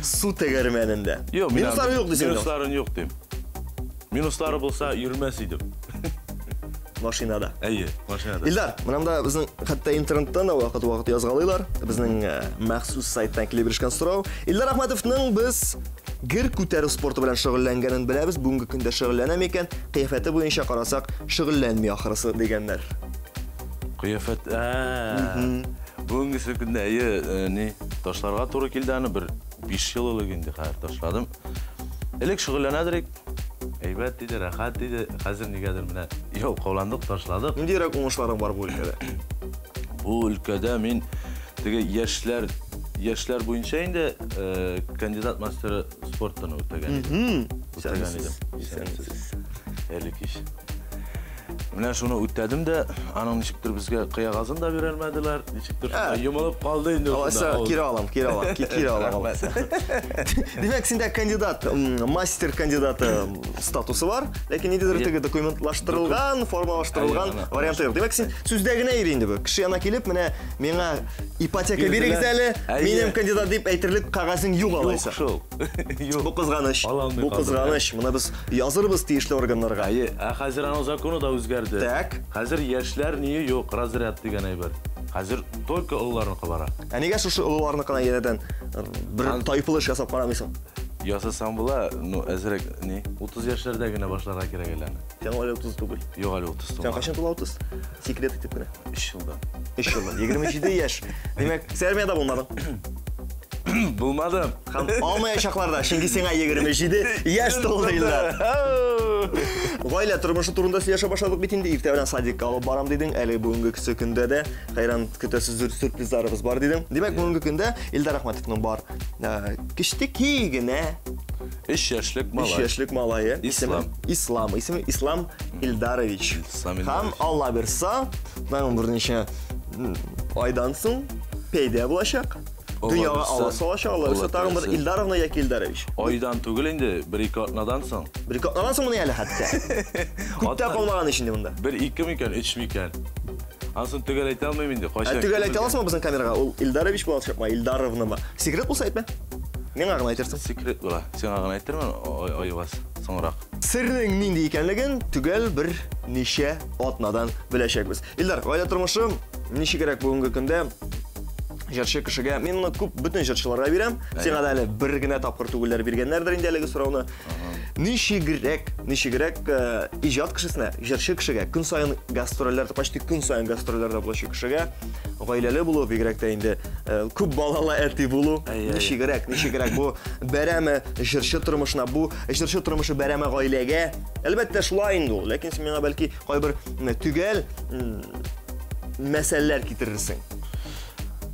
Су тәгәрмәнендә. Юк, минуслары юк дисең. Минусларын юк дим. Минуслары булса йөрмәс идем. Машинада. Әйе, машинада. Илдар, менә монда безнең хәтта интернеттан да вакыт-вакыт язгалыйлар. Безнең махсус сайттан килеп ирешкән сорау. Илдар Әхмәтовның без гер күтәрү спорты белән шөгыльләнгәнен беләбез. Бүгенге көндә шөгыльләнә микән? Кыяфәте буенча карасак, шөгыльләнми ахрысы дигәннәр. Кыяфәт, бүгенгесе көндә әйе, ни, ташларга туры килде аны бер 5 ел элек инде хәзер ташладым. Элек шөгыльләнәдер идек. Әйбәт диде, рәхәт диде. Хәзер нигәдер менә ялкауландык, ташладык. Ниндирәк уңышларың бар бу өлкәдә? Бу өлкәдә мин теге яшьләр, яшьләр буенча инде кандидат мастеры спорттан үтәгән идем. Үтәгән идем. Исәнмесез. Әле кич. Менә шуны үтәдем дә, аның ничектер безгә кыягазын да бирәлмәделәр, ничектер шунда йомылып калды инде. Алайса, кире алам, кире алам, кире алам. Алайса. Димәк, синдә кандидат, мастер кандидаты статусы бар, ләкин ниндидер теге документлаштырылган, формалаштырылган варианты юк. Димәк, син сүздә генә йөри инде бу. Кеше янына килеп, менә миңа ипотека бирегез әле, минем кандидат дип әйтерлек кәгазең юк алайса. Юк шул. Юк. Бу кызганыч. Бу кызганыч. Моны без язырбыз тиешле органнарга. Әйе, ә хәзер аның законы да үзгәрде. Так. Хәзер яшьләр ние юк, разряд дигән әйбер. Хәзер только олыларныкы бара. Ә нигә шушы олыларныкына янәдән бер тайпылыш ясап карамыйсың? Ясасаң була, ну, әзрәк ни, 30 яшьләрдә генә башларга кирәк әле аны. Сиңа әле 30 түгел. Юк, әле 30 Сиңа тулмады. кайчан тула 30? Секрет итеп кенә. 3 елдан. 3 елдан. 27 яшь. Димәк, син армиядә булмадың. Булмадым. Һәм алмаячаклар да, чөнки сиңа 27 яшь тулды, Илдар. Гаилә тормышы турында сөйләшә башладык бит инде. Иртә белән садикка алып барам дидең. Әле бүгенге көндә дә хәйран көтәсе зур сюрпризларыбыз бар дидең. Димәк, бүгенге көндә Илдар Әхмәтовның бар кечтеки генә 3 яшьлек малай. 3 яшьлек малае. Ислам. Ислам. Исеме Ислам Илдарович. Ислам Илдарович. Һәм Алла бирса, тагын берничә айдан соң пәйдә булачак. Дөньяга ава салачак, Алла бирса, тагын бер Илдаровна яки Илдарович. Айдан түгел инде, бер-ике атнадан соң. Бер-ике атнадан соң моны әле хәтта. Күп тә калмаган ич инде монда. Бер-ике микән, өч микән? Ансын төгәл әйтә алмыйм инде, кайчан. Ә төгәл әйтә аласыңмы безнең камерага? Ул Илдарович булачакмы, Илдаровнамы? Секрет булса әйтмә. Миңа гына әйтерсең. Секрет була. Сиңа гына әйтермен, Айваз, соңрак. Сернең нинди икәнлеген төгәл бер ничә атнадан беләчәкбез. Илдар, гаилә тормышы ничегрәк бүгенге көндә? Җырчы кешегә, мин моны күп бөтен җырчыларга бирәм. Сиңа да әле бер генә тапкыр түгелләр биргәннәрдер инде әлеге сорауны. Ничегрәк, ничегрәк иҗат кешесенә, җырчы кешегә, көн саен гастрольләр, почти көн саен гастрольләрдә булучы кешегә гаиләле булу, бигрәк тә инде күп балалы әти булу, ничегрәк, ничегрәк бу бәрәме җырчы тормышына, бу җырчы тормышы бәрәме гаиләгә? Әлбәттә, шулай инде ул, ләкин син миңа бәлки кайбер төгәл мәсьәләләр китерерсең.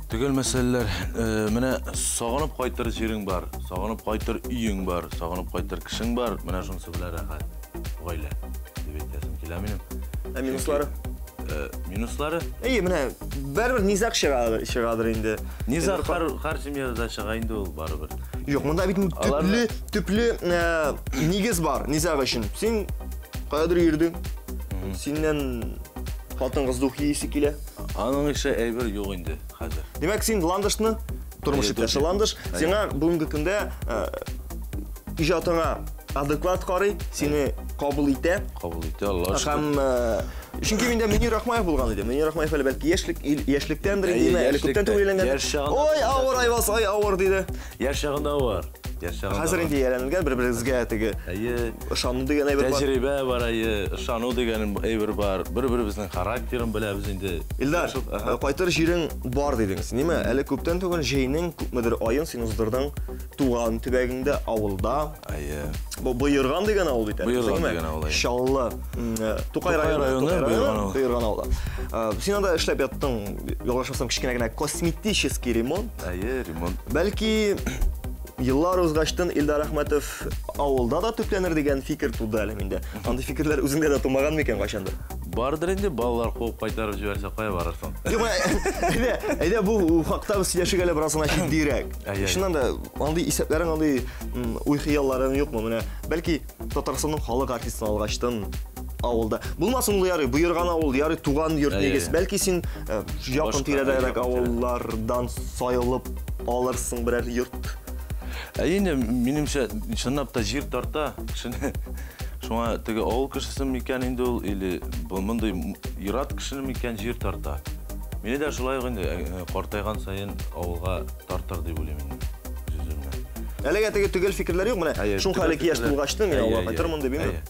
Төгәл мәсьәләләр, менә сагынып кайтыр җирең бар, сагынып кайтыр өең бар, сагынып кайтыр кешең бар, менә шунысы белән рәхәт гаилә дип әйтәсем килә минем. Ә минуслары? Минуслары? Әйе, менә барыбер низаг чыгадыр инде. Низаг һәр семьяда да чыга инде ул барыбер. Юк, монда бит төпле нигез бар низаг өчен. Син каядыр йөрдең, синнән хатын-кыз духи исе килә. Аның ише әйбер юк инде хәзер. Димәк, син Ландышны, тормыш иптәше Ландыш, сиңа бүгенге көндә иҗатыңа адекват карый, сине кабул итә. Кабул итә, Аллаһ шөкер. Һәм чөнки миндә Мөнир Рахмаев булган иде. Мөнир Рахмаев әле бәлки яшьлектәндер инде, әле күптән түгел өйләнгән. Ой, авыр, Айваз, ай, авыр диде. Яшь чагында авыр. Яшь чагында. Хәзер инде ияләнелгән бер-берегезгә теге Әйе. ышану дигән әйбер бар. Тәҗрибә бар, әйе, ышану дигән әйбер бар. Бер-беребезнең характерын беләбез инде. Илдар, кайтыр җирең бар дидең син, ниме? Әле күптән түгел җәйнең күпмедер аен син уздырдың туган төбәгеңдә, авылда. Әйе. Бу Боерган дигән авыл бит әле. Боерган димме? дигән авыл, әйе. Чаллы, Тукай Тукай районы, районы, Тукай Боерган авылы. Боерган авылы. Син анда эшләп яттың, ялгышмасам, кечкенә генә косметический ремонт. Әйе, ремонт. Бәлки еллар узгачтын Илдар Әхмәтов авылда да төпләнер дигән фикер туды әле миндә. Андый фикерләр үзеңдә дә тумаган микән кайчандыр? Бардыр инде, балалар куып кайтарып җибәрсә, кая барырсың? Юк, әйдә, әйдә бу хакта без сөйләшик әле бераз гына җитдирәк. Чыннан да андый исәпләрең, андый уй-хыялларың юкмы? Менә бәлки Татарстанның халык артистын алгачтын авылда. Булмасын ул ярый, боерган авыл, ярый туган йорт нигез. Бәлки син якын тирәдәрәк авыллардан сайлып алырсың берәр йорт. Ә инде минемчә, чынлап та җир тарта кешене. Шуңа теге авыл кешесе микән инде ул, или бу мондый ир-ат кешене микән җир тарта. Мине дә шулай ук инде картайган саен авылга тартыр дип уйлыйм инде үз-үземне. Әлегә теге төгәл фикерләр юк, менә Әйе, шул төгәл хәле яшь фикерләр. булгачтын мин Әйе, авылга әйе, кайтырмын дип, әйе.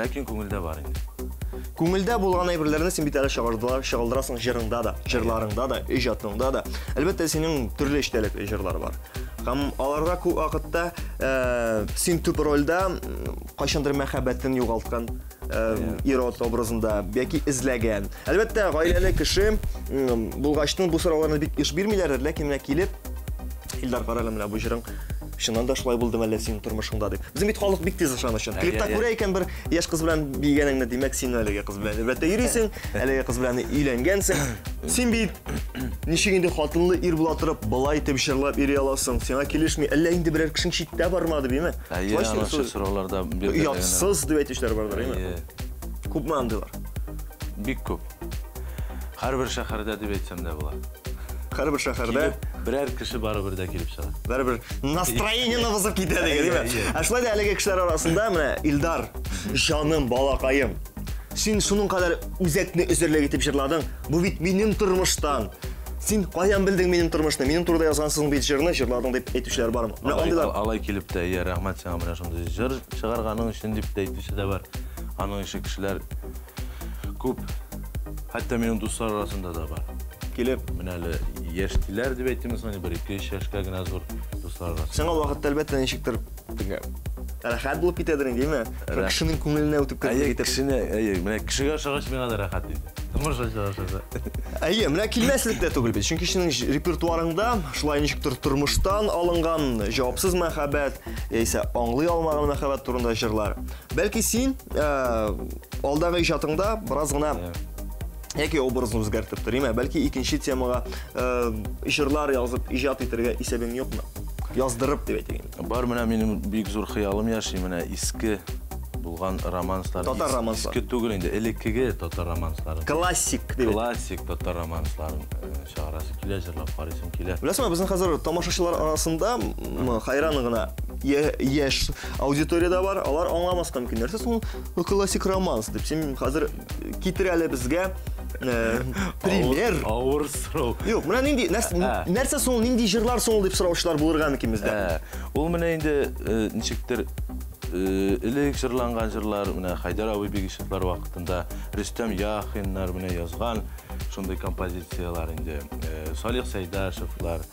Ләкин күңелдә бар инде. Күңелдә булган әйберләрне син бит әле чагылдырасың җырыңда да, җырларыңда да, иҗатыңда да. Әлбәттә, синең төрле эчтәлекле җырлар бар. Һәм аларда күп вакытта син төп рольдә кайчандыр мәхәббәтен югалткан ир-ат образында яки эзләгән. Әлбәттә, гаиләле кеше булгачтын бу сорауларны бик еш бирмиләрдер, ләкин менә килеп, Илдар, кара әле, менә бу җырың чыннан да шулай булдымы әллә синең тормышыңда дип. Безнең бит халык бик тиз ышанычын. Әйе, Клипта әйе. күрә икән бер яшь кыз белән биегәнеңне, димәк, син әлеге кыз белән әлбәттә йөрисең, әлеге кыз белән өйләнгәнсең. Син бит ничек инде хатынлы ир була торып, былай итеп җырлап йөри аласың, сиңа килешми, әллә инде берәр кешең читтә бармады, димме? Әйе, Шулай ана син шул сораулар да бирде. Оятсыз дип әйтүчеләр бардыр, әйеме? Әйе. Күпме андыйлар? Бик күп. Һәрбер шәһәрдә дип әйтсәм дә була. Һәрбер шәһәрдә Килеп, берәр кеше барыбер дә килеп чыга. Барыбер настроениены бозып китә дигән, димме? Әйе, әйе. Ә шулай да әлеге кешеләр арасында менә Илдар, җаным, балакаем. Син шуның кадәр үзәкне өзерлек итеп җырладың. Бу бит минем тормыштан. Син каян белдең минем тормышны? Минем турыда язгансың бит җырны, җырладың дип әйтүчеләр бармы? Менә андыйлар. Алай килеп тә, әйе, рәхмәт сиңа менә шундый җыр чыгарганың өчен дип тә әйтүче дә бар. Аның ише кешеләр күп. Хәтта минем дуслар арасында да бар. Килеп. Менә әле яшьтиләр дип әйтәме соң, бер ике өч яшькә генә зур дуслар арасында. Сиңа ул вакытта әлбәттә ничектер теге рәхәт булып китәдер инде, димме? Рәхәт. Кешенең күңеленә үтеп кереп Әйе, китеп. кешене, әйе, менә кешегә ошагач миңа да рәхәт инде. Тормыш ошагач. Әйе, менә килмәслек тә түгел бит. Чөнки синең репертуарыңда шулай ничектер тормыштан алынган җавапсыз мәхәббәт, яисә аңлый алмаган мәхәббәт турында җырлар. Бәлки син алдагы иҗатыңда бераз гына яки образны үзгәртеп торыйм, бәлки икенче темага җырлар язып иҗат итәргә исәбең юкмы? Яздырып дип әйтик инде. Бар, менә минем бик зур хыялым яши, менә иске булган романслар. Татар романслары. Иске түгел инде, элеккеге татар романслары. Классик дип әйтик. Классик татар романсларын чыгарасы килә, җырлап карыйсым килә. Беләсеңме, безнең хәзер тамашачылар арасында хайран гына яшь аудитория да бар, алар аңламаска мөмкин. Нәрсә соң ул классик романс дип? Син хәзер китер әле безгә пример. Авыр сорау. Юк, менә нинди, нәрсә соң ул, нинди җырлар соң ул дип сораучылар булырга мөмкин бездә. Ул менә инде ничектер элек җырланган җырлар, менә Хайдар абый Бигишевлар вакытында Рөстәм Яхиннар менә язган шундый композицияләр инде. Салих Сәйдәшевлар,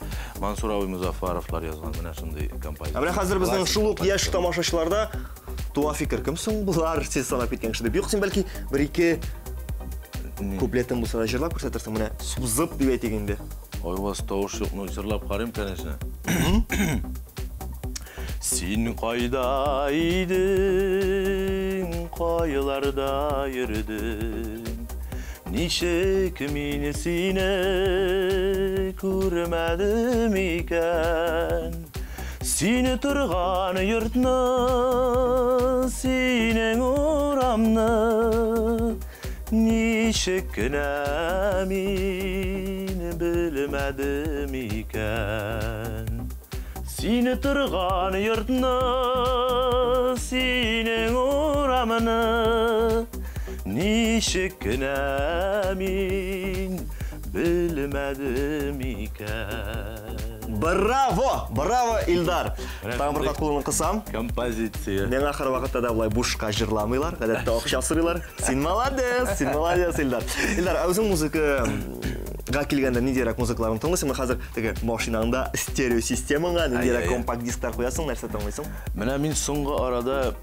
Мансур абый Музафаровлар язган менә шундый композиция. Ә менә хәзер безнең Классик шул ук яшь композиция. тамашачыларда туа фикер, кем соң булар, сез санап киткән кеше дип. Юк, син бәлки бер-ике куплетын булса да җырлап күрсәтерсең, менә сузып дип әйтик инде. Ой, у вас тавыш юк, ну җырлап карыйм, конечно. Син кайда идең, кайларда йөрдең? Ничек мин сине күрмәдем икән? Сине торган йортны, синең урамны ничек кенә мин белмәдем икән? Сине торган йортны, синең урамны ничек кенә мин белмәдем икән? Браво! Браво, Илдар! Тагын бер кат кулыңны кысам. Композиция. Миңа һәрвакытта да болай бушка җырламыйлар, гадәттә акча сорыйлар. Син молодец, син молодец, Илдар. Илдар, ә үзең музыкага килгәндә ниндирәк музыкаларны тыңлыйсың? Менә хәзер теге машинаңда стерео системаңа ниндирәк компакт дисклар куясың, нәрсә тыңлыйсың? Менә мин соңгы арада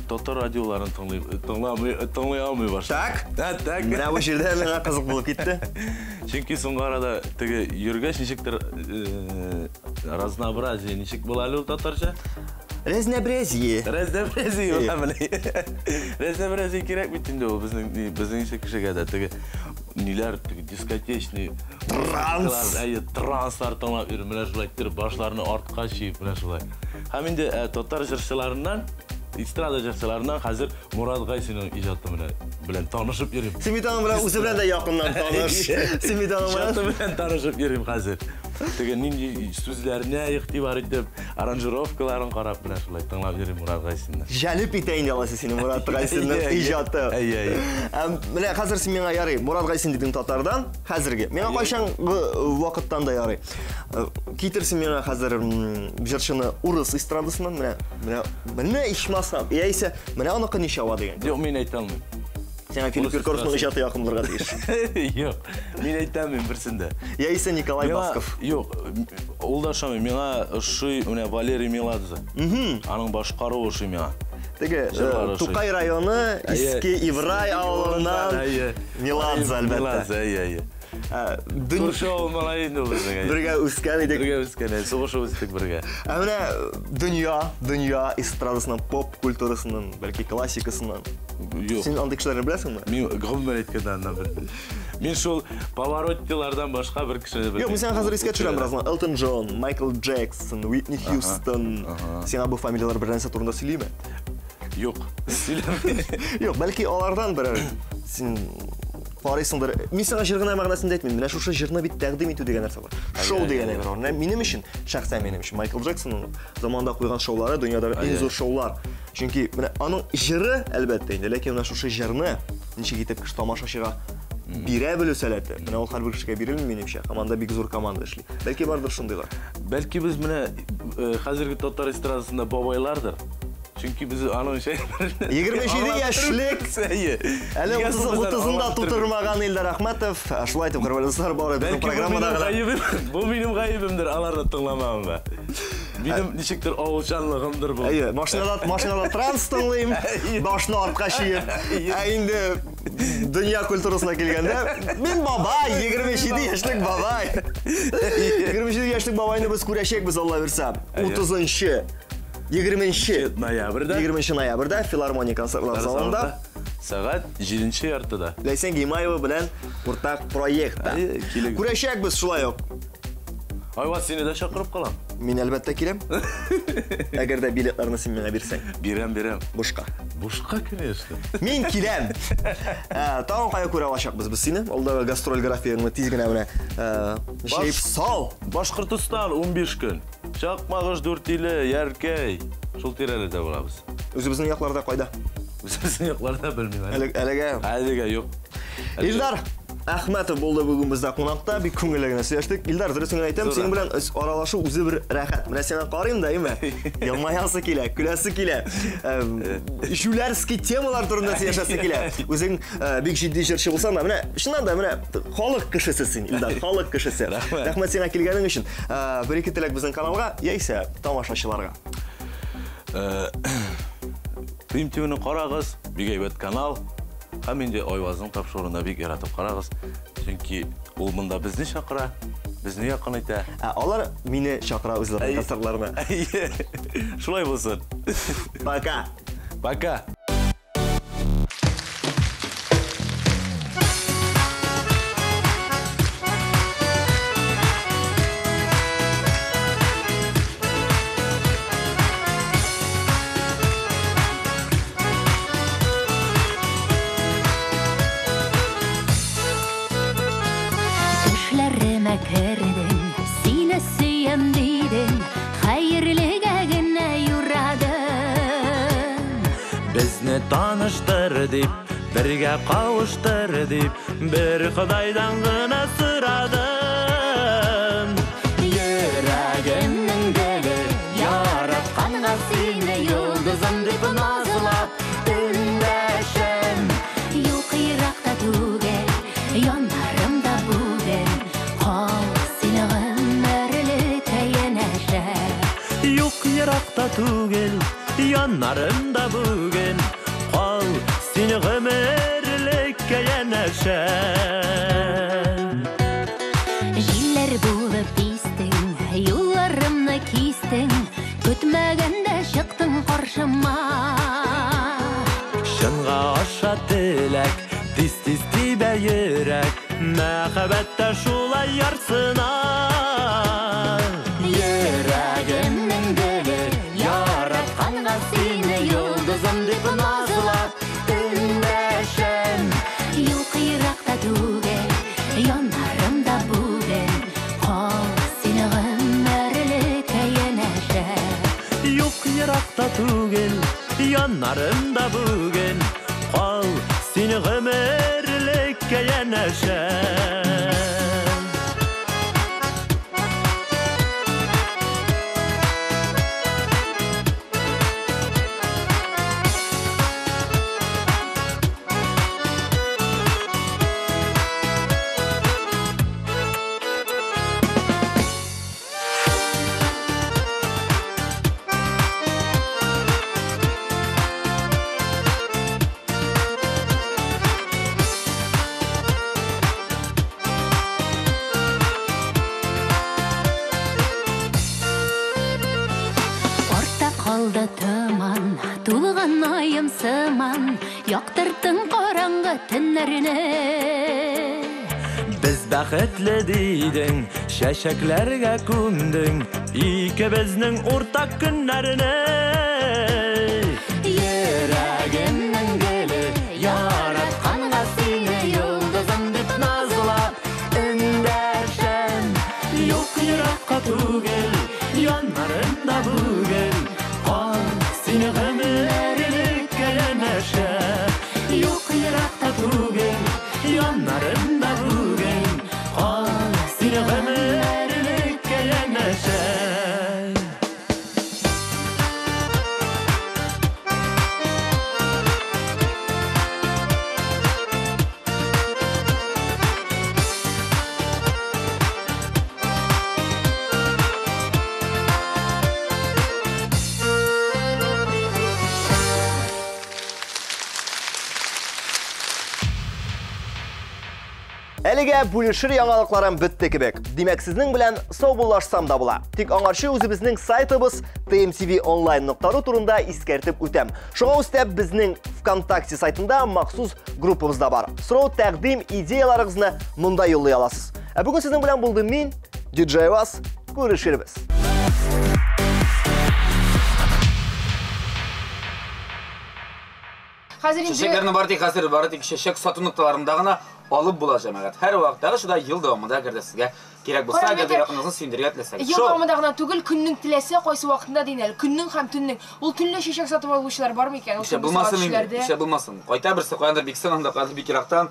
татар радиоларын тыңлый, тыңламый, тыңлый алмый башладым. Так? Так. Менә бу җирдә миңа кызык булып китте. Чөнки соңгы арада теге йөргәч ничектер разнообразие ничек була әле ул татарча? Разнообразие. Разнообразие була менә. Разнообразие кирәк бит инде ул безнең безнең ише кешегә дә теге ниләр теге дискотечный транс. Әйе, транслар тыңлап йөрү, менә шулай иттереп башларны артка чөеп, менә шулай. Һәм инде татар җырчыларыннан, эстрада җырчыларыннан хәзер Мурат Гайсинның иҗаты белән танышып йөрим. Син бит аның белән үзе белән дә якыннан таныш. Син бит аның белән иҗаты белән танышып йөрим хәзер. Теге нинди сүзләренә игътибар итеп, аранжировкаларын карап менә шулай тыңлап йөрим Мурат Гайсинны. Җәлеп итә инде алайса сине Мурат Гайсинның иҗаты. Әйе, әйе. Менә хәзер син миңа ярый, Мурат Гайсин дидең татардан, хәзерге. Миңа кайчангы вакыттан да ярый. Китер син миңа хәзер җырчыны урыс эстрадасыннан, менә, менә, менә ичмасам, яисә менә аныкы ничава дигән. Юк, мин әйтә алмыйм. Сиңа Филипп Киркоровның иҗаты якын булырга тиеш. Юк, мин әйтә алмыйм берсен дә. Яисә Николай Басков. Юк, ул да ошамый. Миңа ошый менә Валерий Меладзе. Аның башкаруы ошый миңа. Теге Тукай районы, Иске Ибрай авылыннан Меладзе, әлбәттә. Меладзе, әйе, әйе. Күрше авыл малае инде ул безнең. Бергә үскән идек. Бергә үскән, сугышып үстек бергә. Ә менә дөнья, эстрадасының, поп культурасының, бәлки классикасының. Юк. Син андый кешеләрне беләсеңме? Мин гомумән әйткәндә аннан белмим. Мин шул Паваротtilардан башка бер кешене белмим. Юк, мин сиңа хәзер искә төшерәм бераз. Элтон Джон, Майкл Джексон, Уитни Хьюстон. Сиңа бу фамилияләр бер нәрсә турында сөйлиме? Юк, сөйләми. Юк, бәлки алардан берәр син карыйсыңдыр. Мин сиңа җыр гына мәгънәсендә әйтмим. Менә шушы җырны бит тәкъдим итү дигән нәрсә бар. Шоу дигән әйбер бар. Менә минем өчен, шәхсән минем өчен, Майкл Джексонның заманында куйган шоулары дөньядагы иң зур шоулар. Чөнки менә аның җыры, әлбәттә инде, ләкин менә шушы җырны ничек итеп кеше тамашачыга бирә белү сәләте. Менә ул һәрбер кешегә бирелми, минемчә. Һәм анда бик зур команда эшли. Бәлки бардыр шундыйлар. Бәлки без менә хәзерге татар эстрадасында бабайлардыр. Чөнки без аның өчен 27 яшьлек әле 30-ында тутырмаган Илдар Әхмәтов. Шулай итеп, хөрмәтле дуслар, бары безнең программада гына. Бу минем гаебемдер, аларны тыңламавымга. Минем ничектер авылчанлыгымдыр бу. Әйе, машинада транс тыңлыйм, башны артка чөеп. Ә инде дөнья культурасына килгәндә, мин бабай, 27 яшьлек бабай. 27 яшьлек бабайны без күрәчәкбез, Алла бирсә. 30-нчы 20 ноябрьдә филармония концертлар залында сәгать 7:30-да. Ләйсән Гыймаева белән уртак проектта. Күрәчәкбез шулай ук. Айваз, сине дә чакырып калам. Мин әлбәттә киләм. Әгәр дә билетларны син миңа бирсәң. Бирәм, бирәм. Бушка. Бушка, конечно. Мин киләм. Тагын кая күрә алачакбыз без сине? Алдагы гастроль графигыңны тиз генә менә җыеп сал. Башкортостан 15 көн. Чакмагыш, Дүртиле, Яркәй. Шул тирәләрдә булабыз. Үзебезнең якларда кайда? Үзебезнең якларда белмим әле. Әлегә. Әлегә юк. Илдар Әхмәтов булды бүген бездә кунакта, бик күңелле генә сөйләштек. Илдар, дөресен генә әйтәм, синең белән аралашу үзе бер рәхәт. Менә сиңа карыйм да, әйме? Елмаясы килә, көләсе килә. Җүләрский темалар турында сөйләшәсе килә. Үзең бик җитди җырчы булсаң да, менә чыннан да менә халык кешесе син, Илдар, халык кешесе. Рәхмәт. Рәхмәт сиңа килгәнең өчен. Бер-ике теләк безнең каналга, яисә тамашачыларга. Прим ТВ-ны карагыз, бик әйбәт канал. Һәм инде Айвазның тапшыруына бик яратып карагыз, чөнки ул монда безне чакыра, безне якын итә. Ә алар мине чакыра үзләренең концертларына. Шулай булсын. Пока. Пока. Төшләремә кердең, сине сөям дидең, хәерлегә генә юрадың. Безне таныштыр дип, бергә кавыштыр дип, бер Ходайдан гына сорадым. Йөрәгем түгел, яннарымда бүген. Кал син гомерлеккә янәшә. Җилләр булып истең, юлларымны кистең, көтмәгәндә чыктың каршыма. Чынга аша теләк, тиз-тиз тибә йөрәк, мәхәббәттә шулай ярсына. Йөрәгемнең гөле, яратканга сине йолдызым дип назлап эндәшәм. Юк еракта түгел, яннарымда бүген, кал син гомерлеккә янәшә. Юк еракта түгел, яннарымда бүген, кал син гомерлеккә янәшә. Артта калды томан, тулган аем сыман, яктырттың караңгы төннәрне. Без бәхетле дидең, чәчәкләргә күмдең, икебезнең уртак көннәрне. Йөрәгемнең гөле, яратканга сине йолдызым дип назлап эндәшәм. Юк еракка түгел, яннарымда бүген, кал син гомерлеккә янәшә. Юк еракта түгел, яннарымда бүген, кал син гомерлеккә янәшә. Әлегә бүлешер яңалыкларым бетте кебек. Димәк, сезнең белән саубуллашсам да була. Тик аңарчы үзебезнең сайтыбыз tmtvonline.ru турында искәртеп үтәм. Шуңа өстәп безнең ВКонтакте сайтында махсус группабыз да бар. Сорау, тәкъдим, идеяларыгызны монда юллый аласыз. Ә бүген сезнең белән булдым мин, DJ Вас. Күрешербез. Хәзер инде Чәчәкләрне бары тик хәзер бары тик чәчәк сату нокталарында гына алып була, җәмәгать. Һәр вакыттагы шулай ел дәвамында, әгәр дә сезгә кирәк булса, Кара, әгәр дә Мәтәр, якыныгызны сөендерергә теләсәгез. Ел Шул. дәвамында гына түгел, көннең теләсә кайсы вакытында дин әле, көннең һәм төннең. Ул төнлә чәчәк сатып алучылар бар микән? Ул Нишләп төнге булмасын сәгать инде, өчләрдә. нишләп булмасын. Кайта берсе каяндыр бик сынында, каяндыр бик ерактан.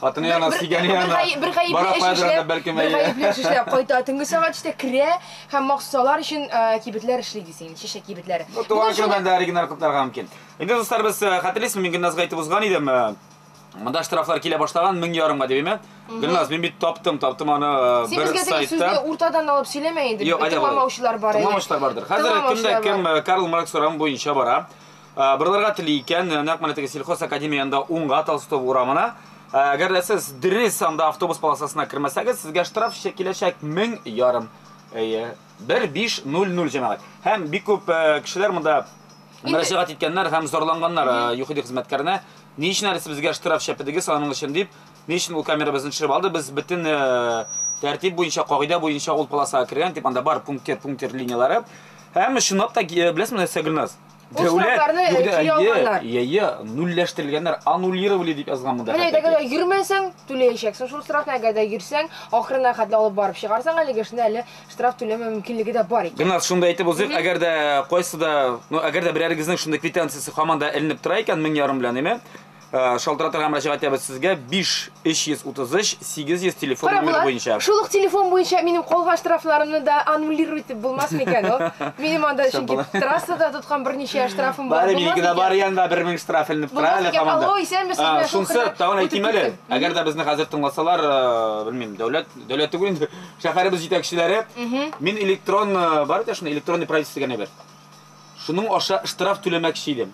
Хатыны яна, сөйгәне Бер яна. бер гаепле Бара эш каядыр анда эшләп, бәлкем бер әйе. гаепле эш эшләп кайта. Төнге сәгать өчтә керә һәм махсус алар өчен кибетләр эшли дисең, чәчәк кибетләре. Ну, туган көннән дә оригиналь котларга мөмкин. Инде дуслар, без хәтерлисезме, мин Гөлназга әйтеп узган идем. Монда штрафлар килә башлаган 1500-га дип, әйме? Гөлназ, мин бит таптым, таптым аны Син бер безгә теге сүзне сайтта. уртадан алып сөйләмә инде. Юк, әйдә, Тыңламаучылар бар. әйе. Тыңламаучылар бардыр. Хәзер кем дә Тыңламаучылар кем бар. Карл Маркс урамы буенча бара. Борылырга тели икән, нәкъ менә теге сельхоз академия янында уңга Толстов урамына. Әгәр дә сез дөрес анда автобус полосасына кермәсәгез, сезгә штраф киләчәк 1500. Әйе, 1500 җәмәгать. Һәм бик күп кешеләр монда мөрәҗәгать иткәннәр һәм зарланганнар ЮХИДИ хезмәткәренә. Ни өчен әле сез безгә штраф чәпедегез аның өчен дип, ни өчен ул камера безне төшереп алды? Без бөтен тәртип буенча, кагыйдә буенча ул полосага кергән дип, анда бар пунктир, пунктир линиялары. Һәм чынлап та, беләсезме нәрсә, Гөлназ? Ул штрафларны, юк, кире алганнар. Әйе, әйе, нульләштерелгәннәр, аннулировали дип язган монда. Менә хәтта әгәр дә йөрмәсәң, түләячәксең шул штрафны, әгәр дә йөрсәң, ахырына хәтле алып барып чыгарсаң, әлеге эшне әле штраф түләмә мөмкинлеге дә бар икән. Гөлназ, шунда әйтеп узыйк, әгәр дә кайсы да, ну, әгәр дә берәрегезнең шундый квитанциясе һаман да эленеп тора икән, 1500 белән, әйме? Шалтыратырга мөрәҗәгать итәбез сезгә 5 333 800 телефон Кара, номеры Булат, буенча. Шул ук телефон буенча минем калган штрафларымны да аннулировать итеп булмас микән ул? Минем анда Шәп чөнки була. трассада тоткан берничә штрафым бар. Бары Булмас минеке дә микән? бар янда 1000 штраф эленеп тора Булмас әле микән? һаман да. Алло, исәнмесез, менә шул Шунысы кадәр тагын үтеп әйтим әле. киттем. Әгәр дә безне хәзер тыңласалар, белмим, дәүләт, дәүләт түгел инде, шәһәребез җитәкчеләре, мин электрон, бар бит шундый электронный правительство дигән әйбер. Шуның аша штраф түләмәкче идем.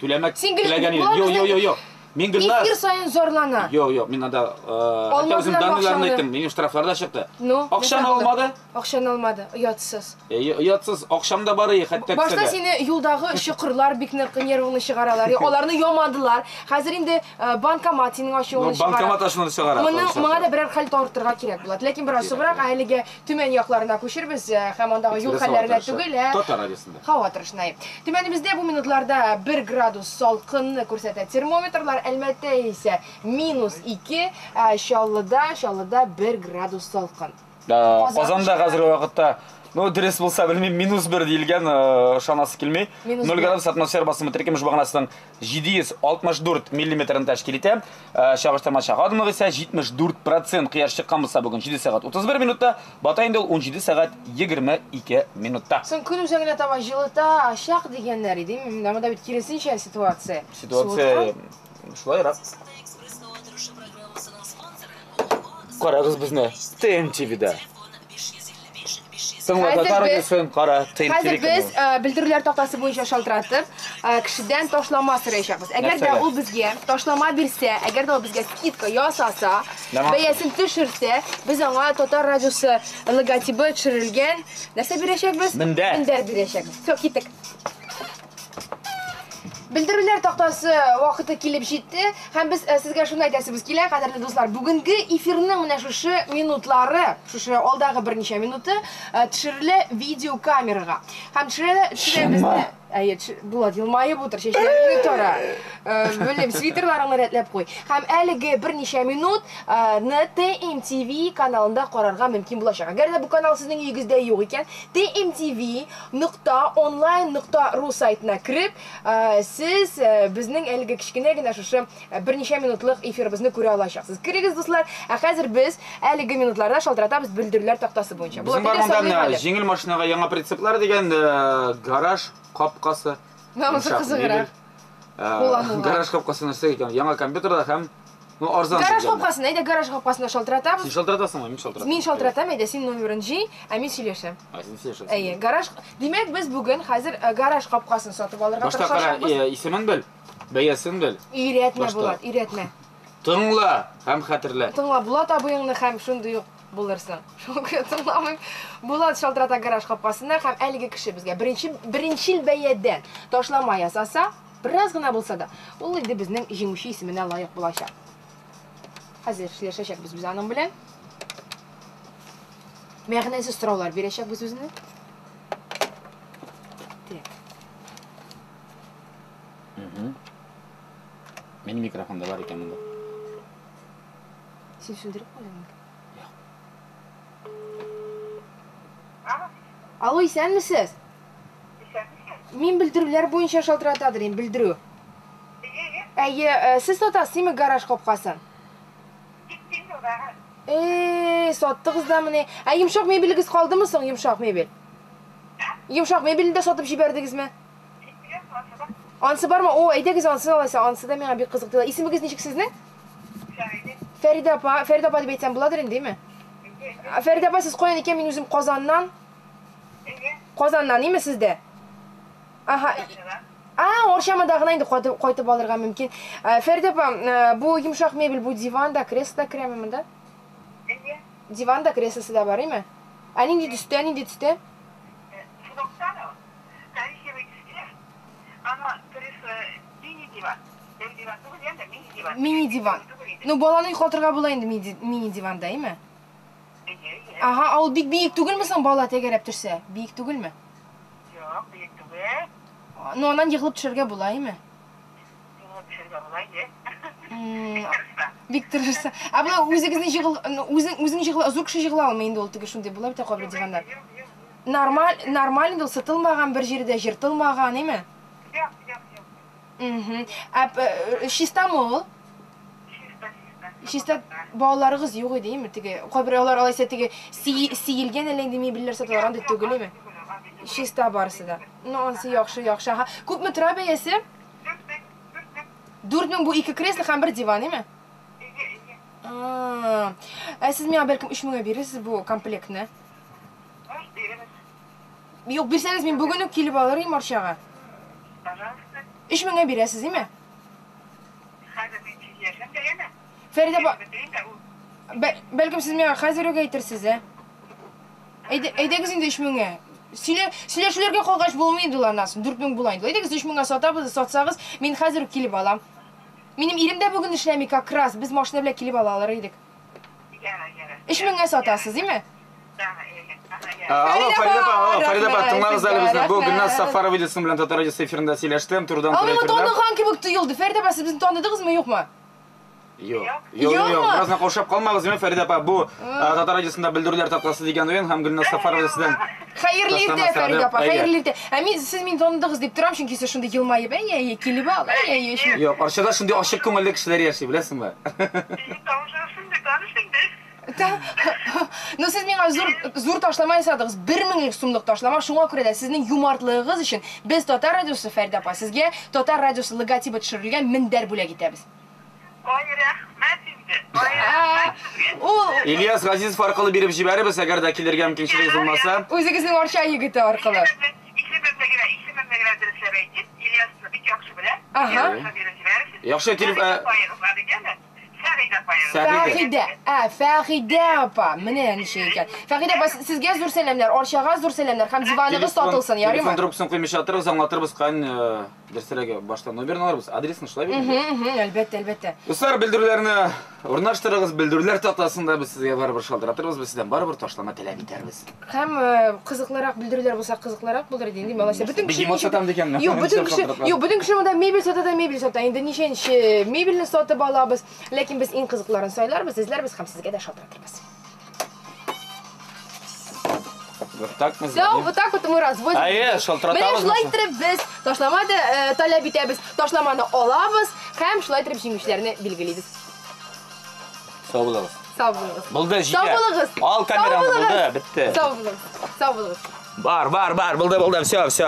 Түләмәк Син гел- теләгән идем. Болар Юк, безнең юк, юк, юк. Мин Гөлназ. Эфир саен зарлана. Юк, юк, мин анда хәтта Алмадылар үзем данныйларны акчаны. әйттем. Минем штрафлар да чыкты. Ну, Акчаны нәрсә булды? алмады. Акчаны алмады, оятсыз. Оятсыз, акчам да бар и, хәтта Башта кесәдә. сине юлдагы чокырлар бик нык нервыңны чыгаралар. Аларны ямадылар. Хәзер инде банкомат синең ачуыңны Ну, чыгара. банкомат ачуыңны чыгара. Моның моңа да берәр хәл тартырга кирәк була. Ләкин бераз соңрак әлегә Төмән якларына күчербез һәм андагы юл хәлләренә түгел, ә Татар радиосында. Һава торышына. Төмәнебездә бу минутларда 1 градус салкынны күрсәтә термометрлар, Әлмәттә исә минус 2, ә Чаллыда, Чаллыда 1 градус салкын. Да, Казан Казанда хәзерге вакытта, ну, дөрес булса, белмим, минус 1 диелгән, ышанасы килми. Минус 0 бер. градус атмосфера басымы теркәмеш баганасының 764 миллиметрын тәшкил итә. Чагыштырмача адымлык исә 74% кояш чыккан булса бүген 7 сәгать 31 минутта, бата инде ул 17 сәгать 22 минутта. Соң көн үзәгенә таба җылыта чак дигәннәр иде. Менә монда бит киресенчә ситуация. Ситуация шулайрак. Карагыз безне ТМТВда. Тыңла Хәзер татар без- радиосын, кара ТМТВ Хәзер без каналын. белдерүләр тактасы буенча шалтыратып, кешедән ташлама сораячакбыз. Әгәр дә Нәрсәгә? ул безгә ташлама бирсә, әгәр дә ул безгә скидка ясаса, Нәмә? бәясен төшерсә, без аңа татар радиосы логотибы төшерелгән нәрсә бирәчәкбез? Мендәр. Мендәр бирәчәкбез. Всё, киттек. Белдерүләр тактасы вакыты килеп җитте һәм без сезгә шуны әйтәсебез килә, кадерле дуслар, бүгенге эфирның менә шушы минутлары, шушы алдагы берничә минуты төшерелә видеокамерага. Һәм төшерелә, төшерә безне. Әйе, Булат елмаеп утыр, чәчләреңне тара. Белмим, свитерларыңны рәтләп куй. Һәм әлеге берничә минут ны TMTV каналында карарга мөмкин булачак. Әгәр дә бу канал сезнең өегездә юк икән, TMTV нокта онлайн нокта ру сайтына кереп, сез безнең әлеге кечкенә генә шушы берничә минутлык эфирыбызны күрә алачаксыз. Керегез, дуслар. Ә хәзер без әлеге минутларда шалтыратабыз белдерүләр тактасы буенча. Безнең Булат, бар әйдә, монда саклыйк менә әле. җиңел машинага яңа прицеплар дигән гараж капкасы. Намысы Йомшак кызыграк. мебель. Кулланылган. Гараж капкасы нәрсә икән? Яңа компьютерда һәм, ну, арзан Гараж дигәннәр. капкасына, әйдә, гараж капкасына шалтыратабыз. Син шалтыратасыңмы? Мин шалтыратам. Мин шалтыратам, әйдә, син номерын җый, ә мин сөйләшәм. А, син сөйләшәсең. Әйе, гараж. Димәк, без бүген хәзер гараж капкасын сатып алырга Башта кара, тырышачакбыз. исемен бел, бәясен бел. Өйрәтмә, Башта. Булат, өйрәтмә. Тыңла һәм хәтерлә. Тыңла Булат абыеңны һәм шундый ук булырсың. Шуңа күрә тыңламыйм. Булат шалтырата гараж капкасына һәм әлеге кеше безгә беренчел бәядән ташлама ясаса, бераз гына булса да, ул инде безнең җиңүче исеменә лаек булачак. Хәзер эшләшәчәкбез без аның белән. Мәгънәсез сораулар бирәчәкбез үзенә. Так. Минем микрофонда бар икән монда. Син сүндереп куйдыңмы? Алло, исәнмесез? Мин белдерүләр буенча шалтыратадыр инде, белдерү. Әйе, сез сатасыз име гараж капкасын? Саттыгыз да менә. Ә йомшак мебелегез калдымы соң, йомшак мебель? Йомшак мебельне дә сатып җибәрдегезме? Ансы бармы? О, әйдәгез ансын алайса, ансы да миңа бик кызык тоела. Исемегез ничек сезнең? Фәридә апа, Фәридә апа дип әйтсәм буладыр инде, димме? Фәридә апа, сез каян икән? Мин үзем Казаннан. Казаннан, име сездә? Аһа. А, Орчамада гына инде кайтып алырга мөмкин. Фәридә апа, бу йомшак мебель, бу диван да, кресло да керәме монда? Диван да, креслосы да бар, име? Ә нинди төстә, нинди төстә? Мини диван. Ну, баланы йоклатырга була инде мини диванда, име? Ага, ул бик биек түгелме соң, бала тәгәрәп төшсә? Биек түгелме? Юк, биек түгел. Ну, аннан егылып төшәргә була, име? Егылып төшәргә була, ие. Бик тырышса. Ә болай үзегезне җыгыл, ну, үзең, үзең җыгыла, зур кеше җыгыла алмый инде ул теге шундый була бит кайбер диваннар. Нормаль, нормаль инде ул сытылмаган, бер җирдә җыртылмаган, име? Юк, юк, юк. Ә, чистамы ул? Чиста балаларыгыз юк иде, име? Теге кайбер алар алайса теге сиелгән әллә инде мебельләр саталар, андый түгел, име? Чиста барысы да. Ну, ансы яхшы, яхшы. Аһа. Күпме тора бәясе? 4000 бу ике кресло һәм бер диван, име? Ә сез миңа бәлкем 3000 бирерсез бу комплектны? Юк, бирсәгез, мин бүген үк килеп алыр идем Арчага. Пожалуйста. 3000-гә бирәсез, име? Хәзер мин сөйләшәм дә яме. Фәридә апа, бәлкем сез миңа хәзер үк әйтерсез, ә? Әйдәгез инде 3000-гә. Сөйләшүләргә калгач булмый инде ул аннан соң, 4000 була инде. Әйдәгез 3000-гә сатабыз, сатсагыз, мин хәзер үк килеп алам. Минем ирем дә бүген эшләми как раз, без машина белән килеп ала алыр идек. 3000-гә сатасыз, име? Алло, Фәридә апа, алло, Фәридә апа, тыңлагыз әле безне. Бу Гөлназ Сафарова видеосы белән Татар радиосы эфирында сөйләштем, турыдан-туры эфирда. Аңа таныган кебек тоелды. Фәридә апа, сез безне таныдыгызмы, юкмы? Юк. Юк, юк, юк. Бераз гына каушап калмагыз, димә, Фәридә апа. Бу Татар радиосында белдерүләр тактасы дигән уен һәм Гөлназ Сафарова сездән. Хәерле иртә, Фәридә апа, хәерле иртә. Ә мин сез мине таныдыгыз дип торам, чөнки сез шундый елмаеп, әй, әй, килеп ал, әй, әй. Юк, Арчада шундый ачык күңелле кешеләр яши, беләсеңме? Тавышыгыз шундый таныш инде. Ну, сез миңа зур, зур ташлама ясадыгыз, 1000 сумлык ташлама. Шуңа күрә дә сезнең юмартлыгыгыз өчен без Татар радиосы, Фәридә апа, сезгә Татар радиосы логотибы төшерелгән мендәр бүләк итәбез. Ай, рәхмәт инде. Ай, рәхмәт сезгә. Ул Ильяс Газизов аркылы биреп җибәрербез, әгәр дә килергә мөмкинчелегегез булмаса. Үзегезнең Арча егете аркылы. Исемемне генә, исемемне генә дөресләп әйтик. Ильясны бик яхшы беләм. Ага. Ильясны биреп җибәрерсез. Яхшы, телефон. Апаегыз аны, яме? Фәгыйдә апаегыз. Фәгыйдә. Ә, Фәгыйдә апа. Менә ничек икән. Фәгыйдә апа, сезгә зур сәламнәр, Арчага зур сәламнәр һәм диваныгыз сатылсын, ярыймы? Телефон трубкасын куймыйча торыгыз, аңлатырбыз, каян дөресрәге башта номерын алырбыз, адресын шулай бит инде. Әлбәттә, әлбәттә. Дуслар, белдерүләрне урнаштырыгыз, белдерүләр тактасында без сезгә барыбер шалтыратырбыз, без сездән барыбер ташлама таләп итәрбез. Һәм кызыклырак белдерүләр булса, кызыклырак булыр иде инде, алайса. Бөтен кеше Бегемот сатам дигәнме? Юк, бөтен кеше, юк, бөтен кеше монда мебель сата да мебель сата. Инде ничәнче мебельне сатып алабыз. Ләкин без иң кызыкларын сайларбыз, эзләрбез һәм сезгә дә шалтыратырбыз. Вот так мы Все, звоним. вот так вот мы разводим. Әйе, шалтыратабыз. Менә шулай иттереп без ташлама да таләп итәбез, ташламаны алабыз һәм шулай иттереп җиңүчеләрне билгелибез. Сау булыгыз. Сау булыгыз. Булды, җитә. Сау булыгыз. Ал камераны, булды, бетте. Сау булыгыз. Сау булыгыз. Бар, бар, бар, булды, булды, все, все.